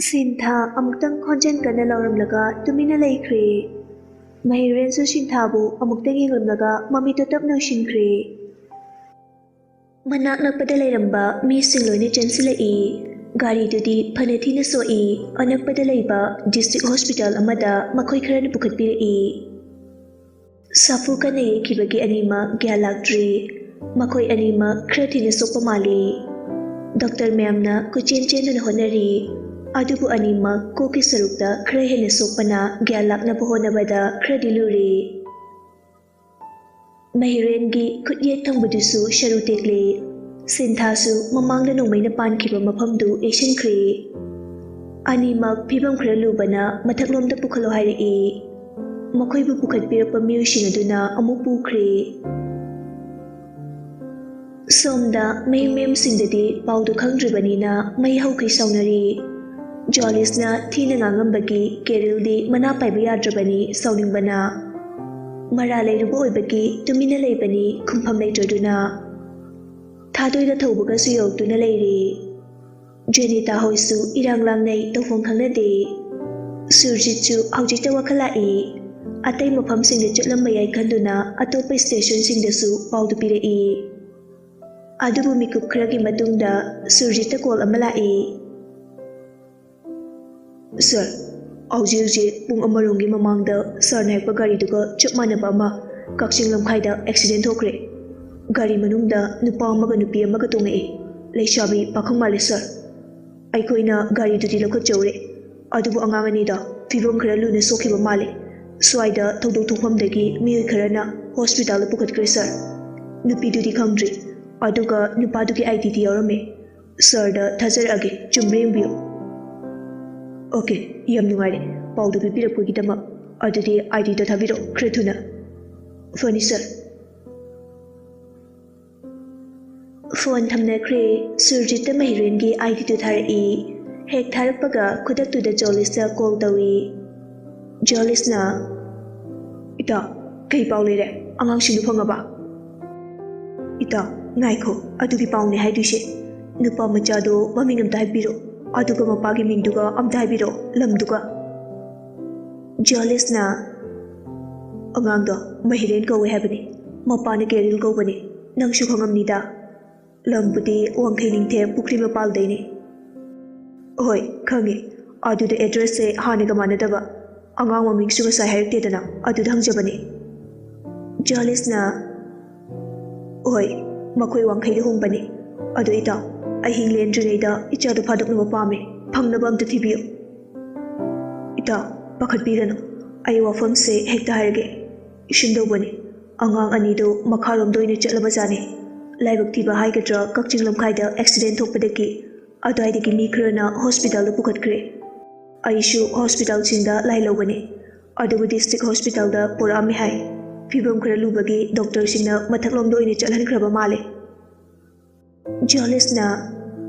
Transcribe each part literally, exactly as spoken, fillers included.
ꯁꯤꯟꯊꯥ ꯑꯃꯨꯛꯇꯪ ꯈꯣꯟꯖꯦꯜ ꯀꯟꯅ ꯂꯥꯎꯔꯝꯂꯒ ꯇꯨꯃꯤꯟꯅ ꯂꯩꯈ꯭ꯔꯦ꯫ ꯃꯍꯤꯔꯦꯟꯁꯨ ꯁꯤꯟꯊꯥꯕꯨ ꯑꯃꯨꯛꯇꯪ ꯌꯦꯡꯂꯝꯂꯒ ꯃꯃꯤꯠꯇꯣ ꯇꯞꯅ ꯎꯏꯁꯤꯟꯈ꯭ꯔꯦ꯫ ꯃꯅꯥꯛ ꯅꯛꯄꯗ ꯂꯩꯔꯝꯕ ꯃꯤꯁꯤꯡ ꯂꯣꯏꯅ ꯆꯦꯟꯁꯤꯜꯂꯛꯏ꯫ ꯒꯥꯔꯤꯗꯨꯗꯤ ꯐꯅ ꯊꯤꯅ ꯁꯣꯛꯏ꯫ ꯑꯅꯛꯄꯗ ꯂꯩꯕ ꯗꯤꯁꯇ꯭ꯔꯤꯛ ꯍꯣꯁꯄꯤꯇꯥꯜ ꯑꯃꯗ ꯃꯈꯣꯏ ꯈꯔꯅ ꯄꯨꯈꯠꯄꯤꯔꯛꯏ꯫ ꯁꯥꯐꯨ ꯀꯟꯅ ꯌꯩꯈꯤꯕꯒꯤ ꯑꯅꯤꯃꯛ ꯒ꯭ꯌꯥꯟ ꯂꯥꯛꯇ꯭ꯔꯤ꯫ ꯃꯈꯣꯏ ꯑꯅꯤꯃꯛ ꯈꯔ ꯊꯤꯅ ꯁꯣꯛꯄ ꯃꯥꯜꯂꯤ꯫ ꯗꯣꯛꯇꯔ ꯃꯌꯥꯝꯅ ꯀꯣꯏꯆꯦꯟ ꯆꯦꯟꯗꯨꯅ ꯍꯣꯠꯅꯔꯤ꯫ ꯑꯗꯨꯕꯨ ꯑꯅꯤꯃꯛ ꯀꯣꯛꯀꯤ ꯁꯔꯨꯛꯇ ꯈꯔ ꯍꯦꯟꯅ ꯁꯣꯛꯄꯅ ꯒ꯭ꯌꯥꯟ ꯂꯥꯛꯅꯕ ꯍꯣꯠꯅꯕꯗ ꯈꯔꯗꯤ ꯂꯨꯔꯤ꯫ ꯃꯍꯤꯔꯦꯟꯒꯤ ꯈꯨꯠꯌꯦꯠ ꯊꯪꯕꯗꯨꯁꯨ ꯁꯔꯨ ꯇꯦꯛꯂꯦ꯫ ꯁꯤꯟꯊꯥꯁꯨ ꯃꯃꯥꯡꯗ ꯅꯣꯡꯃꯩꯅ ꯄꯥꯟꯈꯤꯕ ꯃꯐꯝꯗꯨ ꯌꯩꯁꯤꯟꯈ꯭ꯔꯦ꯫ ꯑꯅꯤꯃꯛ ꯐꯤꯕꯝ ꯈꯔ ꯂꯨꯕꯅ ꯃꯊꯛꯂꯣꯝꯗ ꯄꯨꯈꯠꯂꯣ ꯍꯥꯏꯔꯛꯏ꯫ ꯃꯈꯣꯏꯕꯨ ꯄꯨꯈꯠꯄꯤꯔꯛꯄ ꯃꯤꯑꯣꯏꯁꯤꯡ ꯑꯗꯨꯅ ꯑꯃꯨꯛ ꯄꯨꯈ꯭ꯔꯦ꯫ ꯁꯣꯝꯗ ꯃꯌꯨꯝ ꯃꯌꯨꯝꯁꯤꯡꯗꯗꯤ ꯄꯥꯎꯗꯨ ꯈꯪꯗ꯭ꯔꯤꯕꯅꯤꯅ ꯃꯩ ꯍꯧꯈꯩ ꯁꯥꯎꯅꯔꯤ꯫ ꯖꯣꯂꯤꯁꯅ ꯊꯤꯅ ꯉꯥꯡꯉꯝꯕꯒꯤ ꯀꯦꯔꯤꯜꯗꯤ ꯃꯅꯥ ꯄꯥꯏꯕ ꯌꯥꯗ꯭ꯔꯕꯅꯤ ꯁꯥꯎꯅꯤꯡꯕꯅ꯫ ꯃꯔꯥ ꯂꯩꯔꯨꯕ ꯑꯣꯏꯕꯒꯤ ꯇꯨꯃꯤꯟꯅ ꯂꯩꯕꯅꯤ ꯈꯨꯝꯐꯝ ꯂꯩꯇ꯭ꯔꯗꯨꯅ꯫ ꯊꯥꯗꯣꯏꯗ ꯊꯧꯕꯒꯁꯨ ꯌꯧꯔꯛꯇꯨꯅ ꯂꯩꯔꯤ꯫ ꯖꯦꯅꯤꯇꯥ ꯍꯣꯏꯁꯨ ꯏꯔꯥꯡ ꯂꯥꯡꯅꯩ ꯇꯧꯐꯝ ꯈꯪꯅꯗꯦ꯫ ꯁꯨꯔꯖꯤꯠꯁꯨ ꯍꯧꯖꯤꯛꯇ ꯋꯥꯈꯜ ꯂꯥꯛꯏ꯫ ꯑꯇꯩ ꯃꯐꯝꯁꯤꯡꯗ ꯆꯠꯂꯝꯕ ꯌꯥꯏ ꯈꯟꯗꯨꯅ ꯑꯇꯣꯞꯄ ꯁ꯭ꯇꯦꯁꯟꯁꯤꯡꯗꯁꯨ ꯄꯥꯎꯗꯨ ꯄꯤꯔꯛꯏ꯫ ꯑꯗꯨꯕꯨ ꯃꯤꯀꯨꯞ ꯈꯔꯒꯤ ꯃꯇꯨꯡꯗ ꯁꯨꯔꯖꯤꯠꯇ ꯀꯣꯜ ꯑꯃ ꯂꯥꯛꯏ꯫ ꯁꯥꯔ, ꯍꯧꯖꯤꯛ ꯍꯧꯖꯤꯛ ꯄꯨꯡ ꯑꯃꯔꯣꯝꯒꯤ ꯃꯃꯥꯡꯗ ꯁꯥꯔꯅ ꯍꯦꯛꯄ ꯒꯥꯔꯤꯗꯨꯒ ꯆꯞ ꯃꯥꯟꯅꯕ ꯑꯃ ꯀꯛꯆꯤꯡ ꯂꯝꯈꯥꯏꯗ ꯑꯦꯛꯁꯤꯗꯦꯟ ꯊꯣꯛꯈ꯭ꯔꯦ꯫ ꯒꯥꯔꯤ ꯃꯅꯨꯡꯗ ꯅꯨꯄꯥ ꯑꯃꯒ ꯅꯨꯄꯤ ꯑꯃꯒ ꯇꯣꯡꯉꯛꯏ꯫ ꯂꯩꯁꯥꯕꯤ ꯄꯥꯈꯪ ꯃꯥꯜꯂꯦ ꯁꯥꯔ꯫ ꯑꯩꯈꯣꯏꯅ ꯒꯥꯔꯤꯗꯨꯗꯤ ꯂꯧꯈꯠꯆꯧꯔꯦ, ꯑꯗꯨꯕꯨ ꯑꯉꯥꯡ ꯑꯅꯤꯗ ꯐꯤꯕꯝ ꯈꯔ ꯂꯨꯅ ꯁꯣꯛꯈꯤꯕ ꯃꯥꯜꯂꯦ꯫ ꯁ꯭ꯋꯥꯏꯗ ꯊꯧꯗꯣꯛ ꯊꯣꯛꯐꯝꯗꯒꯤ ꯃꯤꯑꯣꯏ ꯈꯔꯅ ꯍꯣꯁꯄꯤꯇꯥꯜꯗ ꯄꯨꯈꯠꯈ꯭ꯔꯦ ꯁꯥꯔ꯫ ꯅꯨꯄꯤꯗꯨꯗꯤ ꯈꯪꯗ꯭ꯔꯤ, ꯑꯗꯨꯒ ꯅꯨꯄꯥꯗꯨꯒꯤ ꯑꯥꯏ ꯗꯤꯗꯤ ꯌꯥꯎꯔꯝꯃꯦ꯫ ꯁꯥꯔꯗ ꯊꯥꯖꯔꯛꯑꯒꯦ, ꯆꯨꯝꯕ꯭ꯔꯥ ꯌꯦꯡꯕꯤꯌꯨ꯫ ꯑꯣꯀꯦ, ꯌꯥꯝ ꯅꯨꯡꯉꯥꯏꯔꯦ ꯄꯥꯎꯗꯨ ꯄꯤꯕꯤꯔꯛꯄꯒꯤꯗꯃꯛ꯫ ꯑꯗꯨꯗꯤ ꯑꯥꯏ ꯗꯤꯗꯣ ꯊꯥꯕꯤꯔꯛꯑꯣ ꯈꯔ ꯊꯨꯅ꯫ ꯐꯅꯤ ꯁꯥꯔ꯫ ꯐꯣꯟ ꯊꯝꯅꯈ꯭ꯔꯦ꯫ ꯁꯨꯔꯖꯤꯠꯇ ꯃꯍꯤꯔꯦꯟꯒꯤ ꯑꯥꯏ ꯗꯤꯗꯨ ꯊꯥꯔꯛꯏ꯫ ꯍꯦꯛ ꯊꯥꯔꯛꯄꯒ ꯈꯨꯗꯛꯇꯨꯗ ꯖꯣꯂꯤꯁꯇ ꯀꯣꯜ ꯇꯧꯏ꯫ ꯖꯣꯂꯤꯁꯅ, "ꯏꯇꯥ, ꯀꯩ ꯄꯥꯎ ꯂꯩꯔꯦ? ꯑꯉꯥꯡꯁꯤꯡꯗꯨ ꯐꯪꯉꯕ?" "ꯏꯇꯥ, ꯉꯥꯏꯈꯣ, ꯑꯗꯨꯒꯤ ꯄꯥꯎꯅꯦ ꯍꯥꯏꯗꯣꯏꯁꯦ꯫ ꯅꯨꯄꯥ ꯃꯆꯥꯗꯣ ꯃꯃꯤꯡ ꯑꯝꯇ ꯍꯥꯏꯕꯤꯔꯣ꯫ ꯑꯗꯨꯒ ꯃꯄꯥꯒꯤ ꯃꯤꯡꯗꯨꯒ ꯑꯝꯇ ꯍꯥꯏꯕꯤꯔꯛꯑꯣ, ꯂꯝꯗꯨꯒ꯫ ꯖꯣꯂꯤꯁꯅ, "ꯑꯉꯥꯡꯗꯣ ꯃꯍꯤꯔꯦꯟ ꯀꯧꯋꯦ ꯍꯥꯏꯕꯅꯤ, ꯃꯄꯥꯅ ꯀꯦꯔꯤꯜ ꯀꯧꯕꯅꯤ, ꯅꯪꯁꯨ ꯈꯪꯉꯝꯅꯤꯗ꯫ ꯂꯝꯕꯨꯗꯤ ꯋꯥꯡꯈꯩ ꯅꯤꯡꯊꯦꯝ ꯄꯨꯈ꯭ꯔꯤ ꯃꯄꯥꯜꯗꯩꯅꯤ꯫" "ꯍꯣꯏ, ꯈꯪꯉꯤ꯫ ꯑꯗꯨꯗ ꯑꯦꯗ꯭ꯔꯦꯁꯁꯦ ꯍꯥꯟꯅꯒ ꯃꯥꯟꯅꯗꯕ꯫ ꯑꯉꯥꯡ ꯃꯃꯤꯡꯁꯨ ꯉꯁꯥꯏ ꯍꯥꯏꯔꯛꯇꯦꯗꯅ, ꯑꯗꯨꯗ ꯍꯪꯖꯕꯅꯤ꯫" ꯖꯣꯂꯤꯁꯅ, "ꯍꯣꯏ, ꯃꯈꯣꯏ ꯋꯥꯡꯈꯩꯗ ꯍꯣꯡꯕꯅꯤ꯫ ꯑꯗꯣ ꯏꯇꯥꯎ, ꯑꯍꯤꯡ ꯂꯦꯟꯗ꯭ꯔꯤꯉꯩꯗ ꯏꯆꯥꯗꯣ ꯐꯥꯗꯣꯛꯅꯕ ꯄꯥꯝꯃꯦ꯫ ꯐꯪꯅꯕ ꯑꯝꯇ ꯊꯤꯕꯤꯌꯨ꯫" "ꯏꯇꯥꯎ, ꯄꯥꯈꯠꯄꯤꯒꯅꯨ꯫ ꯑꯩ ꯋꯥꯐꯝꯁꯦ ꯍꯦꯛꯇ ꯍꯥꯏꯔꯒꯦ꯫ ꯁꯨꯝꯗꯧꯕꯅꯤ, ꯑꯉꯥꯡ ꯑꯅꯤꯗꯣ ꯃꯈꯥꯔꯣꯝꯗ ꯑꯣꯏꯅ ꯆꯠꯂꯕꯖꯥꯠꯅꯤ꯫ ꯂꯥꯏꯕꯛ ꯊꯤꯕ ꯍꯥꯏꯒꯗ꯭ꯔꯥ, ꯀꯛꯆꯤꯡ ꯂꯝꯈꯥꯏꯗ ꯑꯦꯛꯁꯤꯗꯦꯟ ꯊꯣꯛꯄꯗꯒꯤ ꯑꯗꯨꯋꯥꯏꯗꯒꯤ ꯃꯤ ꯈꯔꯅ ꯍꯣꯁꯄꯤꯇꯥꯜꯗ ꯄꯨꯈꯠꯈ꯭ꯔꯦ꯫ ꯑꯩꯁꯨ ꯍꯣꯁꯄꯤꯇꯥꯜꯁꯤꯡꯗ ꯂꯥꯏ ꯂꯧꯕꯅꯤ, ꯑꯗꯨꯕꯨ ꯗꯤꯁꯇ꯭ꯔꯤꯛ ꯍꯣꯁꯄꯤꯇꯥꯜꯗ ꯄꯨꯔꯛꯑꯝꯃꯦ ꯍꯥꯏ꯫ ꯐꯤꯕꯝ ꯈꯔ ꯂꯨꯕꯒꯤ ꯗꯣꯛꯇꯔꯁꯤꯡꯅ ꯃꯊꯛꯂꯣꯝꯗ ꯑꯣꯏꯅ ꯆꯠꯍꯟꯈ꯭ꯔꯕ ꯃꯥꯜꯂꯦ꯫" ꯖꯣꯂꯤꯁꯅ,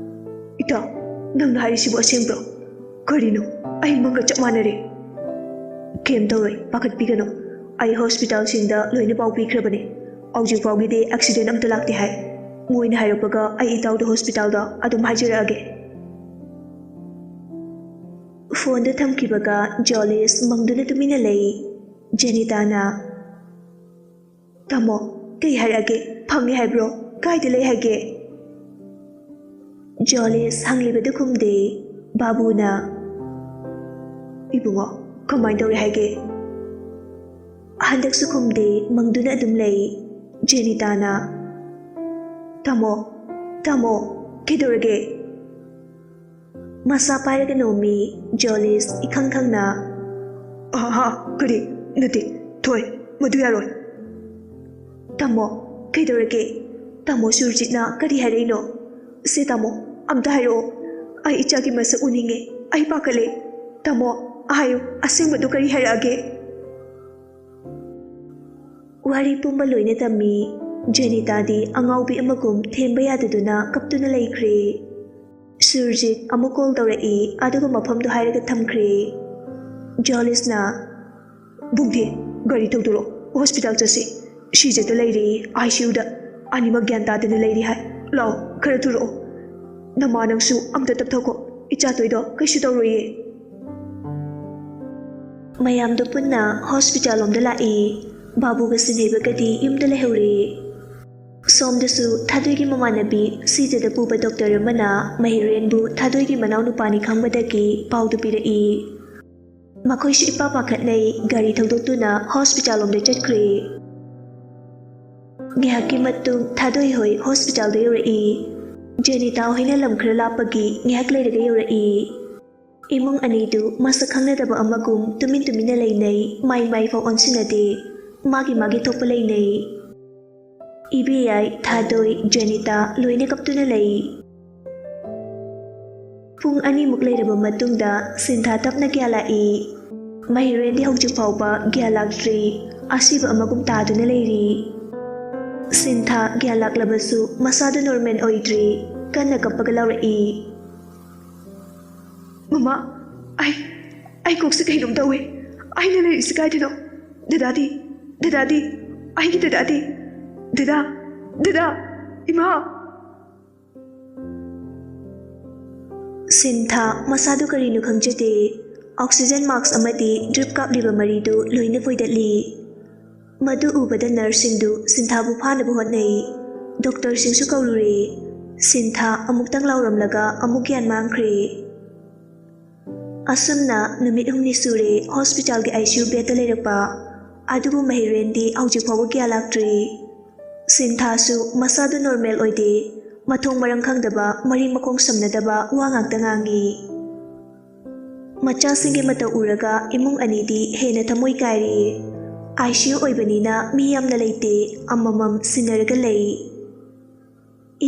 "ꯏꯇꯥꯎ, ꯅꯪꯅ ꯍꯥꯏꯔꯤꯁꯤꯕꯨ ꯑꯁꯦꯡꯕ꯭ꯔꯣ? ꯀꯔꯤꯅꯣ? ꯑꯩ ꯃꯪꯒ ꯆꯞ ꯃꯥꯟꯅꯔꯦ꯫" "ꯀꯩꯝ ꯇꯧꯔꯣꯏ, ꯄꯥꯈꯠꯄꯤꯒꯅꯨ꯫ ꯑꯩ ꯍꯣꯁꯄꯤꯇꯥꯜꯁꯤꯡꯗ ꯂꯣꯏꯅ ꯄꯥꯎ ꯄꯤꯈ꯭ꯔꯕꯅꯦ꯫ ꯍꯧꯖꯤꯛ ꯐꯥꯎꯒꯤꯗꯤ ꯑꯦꯛꯁꯤꯗꯦꯟ ꯑꯝꯇ ꯂꯥꯛꯇꯦ ꯍꯥꯏ꯫ ꯃꯣꯏꯅ ꯍꯥꯏꯔꯛꯄꯒ ꯑꯩ ꯏꯇꯥꯎꯗ ꯍꯣꯁꯄꯤꯇꯥꯜꯗ ꯑꯗꯨꯝ ꯍꯥꯏꯖꯔꯛꯑꯒꯦ꯫" ꯐꯣꯟꯗꯨ ꯊꯝꯈꯤꯕꯒ ꯖꯣꯂꯤꯁ ꯃꯪꯗꯨꯅ ꯇꯨꯃꯤꯟꯅ ꯂꯩ꯫ ꯖꯦꯅꯤꯇꯥꯅ, "ꯇꯥꯃꯣ, ꯀꯩ ꯍꯥꯏꯔꯛꯑꯒꯦ? ꯐꯪꯉꯦ ꯍꯥꯏꯕ꯭ꯔꯣ? ꯀꯥꯏꯗ ꯂꯩ ꯍꯥꯏꯒꯦ?" ꯖꯣꯂꯤꯁ ꯍꯪꯂꯤꯕꯗꯨ ꯈꯨꯝꯗꯦ꯫ ꯕꯥꯕꯨꯅ, "ꯏꯕꯨꯡꯉꯣ, ꯀꯃꯥꯏꯅ ꯇꯧꯔꯦ ꯍꯥꯏꯒꯦ?" ꯍꯟꯗꯛꯁꯨ ꯈꯨꯝꯗꯦ, ꯃꯪꯗꯨꯅ ꯑꯗꯨꯝ ꯂꯩ꯫ ꯖꯦꯅꯤꯇꯥꯅ, "ꯇꯥꯃꯣ, ꯇꯥꯃꯣ, ꯀꯩꯗꯧꯔꯒꯦ?" ꯃꯁꯥ ꯄꯥꯏꯔꯒ ꯅꯣꯝꯃꯤ꯫ ꯖꯣꯂꯤꯁ ꯏꯈꯪ ꯈꯪꯅ, "ꯑꯍꯥ, ꯀꯔꯤ? ꯅꯠꯇꯦ, ꯊꯣꯏ, ꯃꯗꯨ ꯌꯥꯔꯣꯏ꯫" "ꯇꯥꯃꯣ, ꯀꯩꯗꯧꯔꯒꯦ? ꯇꯥꯃꯣ ꯁꯨꯔꯖꯤꯠꯅ ꯀꯔꯤ ꯍꯥꯏꯔꯛꯏꯅꯣ? ꯁꯦ ꯇꯥꯃꯣ, ꯑꯝꯇ ꯍꯥꯏꯔꯛꯑꯣ꯫ ꯑꯩ ꯏꯆꯥꯒꯤ ꯃꯁꯛ ꯎꯅꯤꯡꯉꯦ꯫ ꯑꯩ ꯄꯥꯈꯠꯂꯦ꯫ ꯇꯥꯃꯣ, ꯍꯥꯏꯌꯨ, ꯑꯁꯦꯡꯕꯗꯨ ꯀꯔꯤ ꯍꯥꯏꯔꯛꯑꯒꯦ?" ꯋꯥꯔꯤ ꯄꯨꯝꯕ ꯂꯣꯏꯅ ꯇꯝꯃꯤ꯫ ꯖꯦꯅꯤꯇꯥꯗꯤ ꯑꯉꯥꯎꯕꯤ ꯑꯃꯒꯨꯝ ꯊꯦꯝꯕ ꯌꯥꯗꯗꯨꯅ ꯀꯞꯇꯨꯅ ꯂꯩꯈ꯭ꯔꯦ꯫ ꯁꯨꯔꯖꯤꯠ ꯑꯃꯨꯛ ꯀꯣꯜ ꯇꯧꯔꯛꯏ, ꯑꯗꯨꯒ ꯃꯐꯝꯗꯨ ꯍꯥꯏꯔꯒ ꯊꯝꯈ꯭ꯔꯦ꯫ ꯖꯣꯂꯤꯁꯅ, "ꯕꯨꯡꯊꯦ, ꯒꯥꯔꯤ ꯊꯧꯗꯣꯔꯛꯑꯣ, ꯍꯣꯁꯄꯤꯇꯥꯜ ꯆꯠꯁꯤ꯫ ꯁꯤꯖꯗ ꯂꯩꯔꯦ, ꯑꯥꯏ ꯁꯤ ꯌꯨꯗ꯫ ꯑꯅꯤꯃꯛ ꯒ꯭ꯌꯥꯟ ꯇꯥꯗꯅ ꯂꯩꯔꯤ ꯍꯥꯏ꯫ ꯂꯥꯛꯑꯣ, ꯈꯔ ꯊꯨꯔꯛꯑꯣ꯫ ꯅꯃꯥ ꯅꯪꯁꯨ ꯑꯝꯇ ꯇꯞꯊꯈꯣ꯫" "ꯏꯆꯥ ꯊꯣꯏꯗꯣ ꯀꯩꯁꯨ ꯇꯧꯔꯣꯏꯌꯦ꯫" ꯃꯌꯥꯝꯗꯣ ꯄꯨꯟꯅ ꯍꯣꯁꯄꯤꯇꯥꯜ ꯂꯣꯝꯗ ꯂꯥꯛꯏ꯫ ꯕꯥꯕꯨꯒ ꯁꯤꯟꯍꯩꯕꯒꯗꯤ ꯌꯨꯝꯗ ꯂꯩꯍꯧꯔꯦ꯫ ꯁꯣꯝꯗꯁꯨ ꯊꯥꯗꯣꯏꯒꯤ ꯃꯃꯥꯟꯅꯕꯤ ꯁꯤꯖꯗ ꯄꯨꯕ ꯗꯣꯛꯇꯔ ꯑꯃꯅ ꯃꯍꯤꯔꯦꯟꯕꯨ ꯊꯥꯗꯣꯏꯒꯤ ꯃꯅꯥꯎ ꯅꯨꯄꯥꯅꯤ ꯈꯪꯕꯗꯒꯤ ꯄꯥꯎꯗꯨ ꯄꯤꯔꯛꯏ꯫ ꯃꯈꯣꯏꯁꯨ ꯏꯄꯥ ꯄꯥꯈꯠꯅꯩ, ꯒꯥꯔꯤ ꯊꯧꯗꯣꯛꯇꯨꯅ ꯍꯣꯁꯄꯤꯇꯥꯜ ꯂꯣꯝꯗ ꯆꯠꯈ꯭ꯔꯦ꯫ ꯉꯥꯏꯍꯥꯛꯀꯤ ꯃꯇꯨꯡ ꯊꯥꯗꯣꯏ ꯍꯣꯏ ꯍꯣꯁꯄꯤꯇꯥꯜꯗ ꯌꯧꯔꯛꯏ꯫ ꯖꯦꯅꯤꯇꯥ ꯍꯣꯏꯅ ꯂꯝ ꯈꯔ ꯂꯥꯞꯄꯒꯤ ꯉꯥꯏꯍꯥꯛ ꯂꯩꯔꯒ ꯌꯧꯔꯛꯏ꯫ ꯏꯃꯨꯡ ꯑꯅꯤꯗꯨ ꯃꯁꯛ ꯈꯪꯅꯗꯕ ꯑꯃꯒꯨꯝ ꯇꯨꯃꯤꯟ ꯇꯨꯃꯤꯟꯅ ꯂꯩꯅꯩ, ꯃꯥꯏ ꯃꯥꯏ ꯐꯥꯎ ꯑꯣꯟꯁꯤꯟꯅꯗꯦ, ꯃꯥꯒꯤ ꯃꯥꯒꯤ ꯊꯣꯛꯄ ꯂꯩꯅꯩ꯫ ꯏꯕꯦꯌꯥꯏ, ꯊꯥꯗꯣꯏ, ꯖꯦꯅꯤꯇꯥ ꯂꯣꯏꯅ ꯀꯞꯇꯨꯅ ꯂꯩ꯫ ꯄꯨꯡ ꯑꯅꯤꯃꯨꯛ ꯂꯩꯔꯕ ꯃꯇꯨꯡꯗ ꯁꯤꯟꯊꯥ ꯇꯞꯅ ꯒ꯭ꯌꯥꯟ ꯂꯥꯛꯏ꯫ ꯃꯍꯤꯔꯦꯟꯗꯤ ꯍꯧꯖꯤꯛ ꯐꯥꯎꯕ ꯒ꯭ꯌꯥꯟ ꯂꯥꯛꯇ꯭ꯔꯤ, ꯑꯁꯤꯕ ꯑꯃꯒꯨꯝ ꯇꯥꯗꯨꯅ ꯂꯩꯔꯤ꯫ ꯁꯤꯟꯊꯥ ꯒ꯭ꯌꯥꯟ ꯂꯥꯛꯂꯕꯁꯨ ꯃꯁꯥꯗꯨ ꯅꯣꯔꯃꯦꯜ ꯑꯣꯏꯗ꯭ꯔꯤ, ꯀꯟꯅ ꯀꯞꯄꯒ ꯂꯥꯎꯔꯛꯏ꯫ "ꯃꯃꯥ, ꯑꯩ, ꯑꯩ ꯀꯣꯛꯁꯦ ꯀꯩꯅꯣꯝ ꯇꯧꯋꯦ꯫ ꯑꯩꯅ ꯂꯩꯔꯤꯁꯤ ꯀꯥꯏꯗꯅꯣ? ꯗꯗꯥꯗꯤ, ꯗꯗꯥꯗꯤ, ꯑꯩꯒꯤ ꯗꯗꯥꯗꯤ? ꯗꯗꯥ, ꯗꯗꯥ, ꯏꯃꯥ!" ꯁꯤꯟꯊꯥ ꯃꯁꯥꯗꯨ ꯀꯔꯤꯅꯣ ꯈꯪꯖꯗꯦ꯫ ꯑꯣꯛꯁꯤꯖꯦꯟ ꯃꯥꯛꯁ ꯑꯃꯗꯤ ꯗ꯭ꯔꯤꯞ ꯀꯥꯞꯂꯤꯕ ꯃꯔꯤꯗꯨ ꯂꯣꯏꯅ ꯀꯣꯏꯗꯠꯂꯤ꯫ ꯃꯗꯨ ꯎꯕꯗ ꯅꯔꯁꯁꯤꯡꯗꯨ ꯁꯤꯟꯊꯥꯕꯨ ꯐꯥꯅꯕ ꯍꯣꯠꯅꯩ꯫ ꯗꯣꯛꯇꯔꯁꯤꯡꯁꯨ ꯀꯧꯔꯨꯔꯦ꯫ ꯁꯤꯟꯊꯥ ꯑꯃꯨꯛꯇꯪ ꯂꯥꯎꯔꯝꯂꯒ ꯑꯃꯨꯛ ꯒ꯭ꯌꯥꯟ ꯃꯥꯡꯈ꯭ꯔꯦ꯫ ꯑꯁꯨꯝꯅ ꯅꯨꯃꯤꯠ ꯍꯨꯝꯅꯤ ꯁꯨꯔꯦ ꯍꯣꯁꯄꯤꯇꯥꯜꯒꯤ ICU ꯕꯦꯗꯇ ꯂꯩꯔꯛꯄ꯫ ꯑꯗꯨꯕꯨ ꯃꯍꯤꯔꯦꯟꯗꯤ ꯍꯧꯖꯤꯛ ꯐꯥꯎꯕ ꯒ꯭ꯌꯥꯟ ꯂꯥꯛꯇ꯭ꯔꯤ꯫ ꯁꯤꯟꯊꯥꯁꯨ ꯃꯁꯥꯗꯨ ꯅꯣꯔꯃꯦꯜ ꯑꯣꯏꯗꯦ꯫ ꯃꯊꯣꯡ ꯃꯔꯝ ꯈꯪꯗꯕ, ꯃꯔꯤ ꯃꯈꯣꯡ ꯁꯝꯅꯗꯕ ꯋꯥ ꯉꯥꯛꯇ ꯉꯥꯡꯉꯤ꯫ ꯃꯆꯥꯁꯤꯡꯒꯤ ꯃꯇꯧ ꯎꯔꯒ ꯏꯃꯨꯡ ꯑꯅꯤꯗꯤ ꯍꯦꯟꯅ ꯊꯃꯣꯏ ꯀꯥꯏꯔꯦ꯫ ICU ꯑꯣꯏꯕꯅꯤꯅ ꯃꯤ ꯌꯥꯝꯅ ꯂꯩꯇꯦ, ꯑꯃꯃꯝ ꯁꯤꯟꯅꯔꯒ ꯂꯩ꯫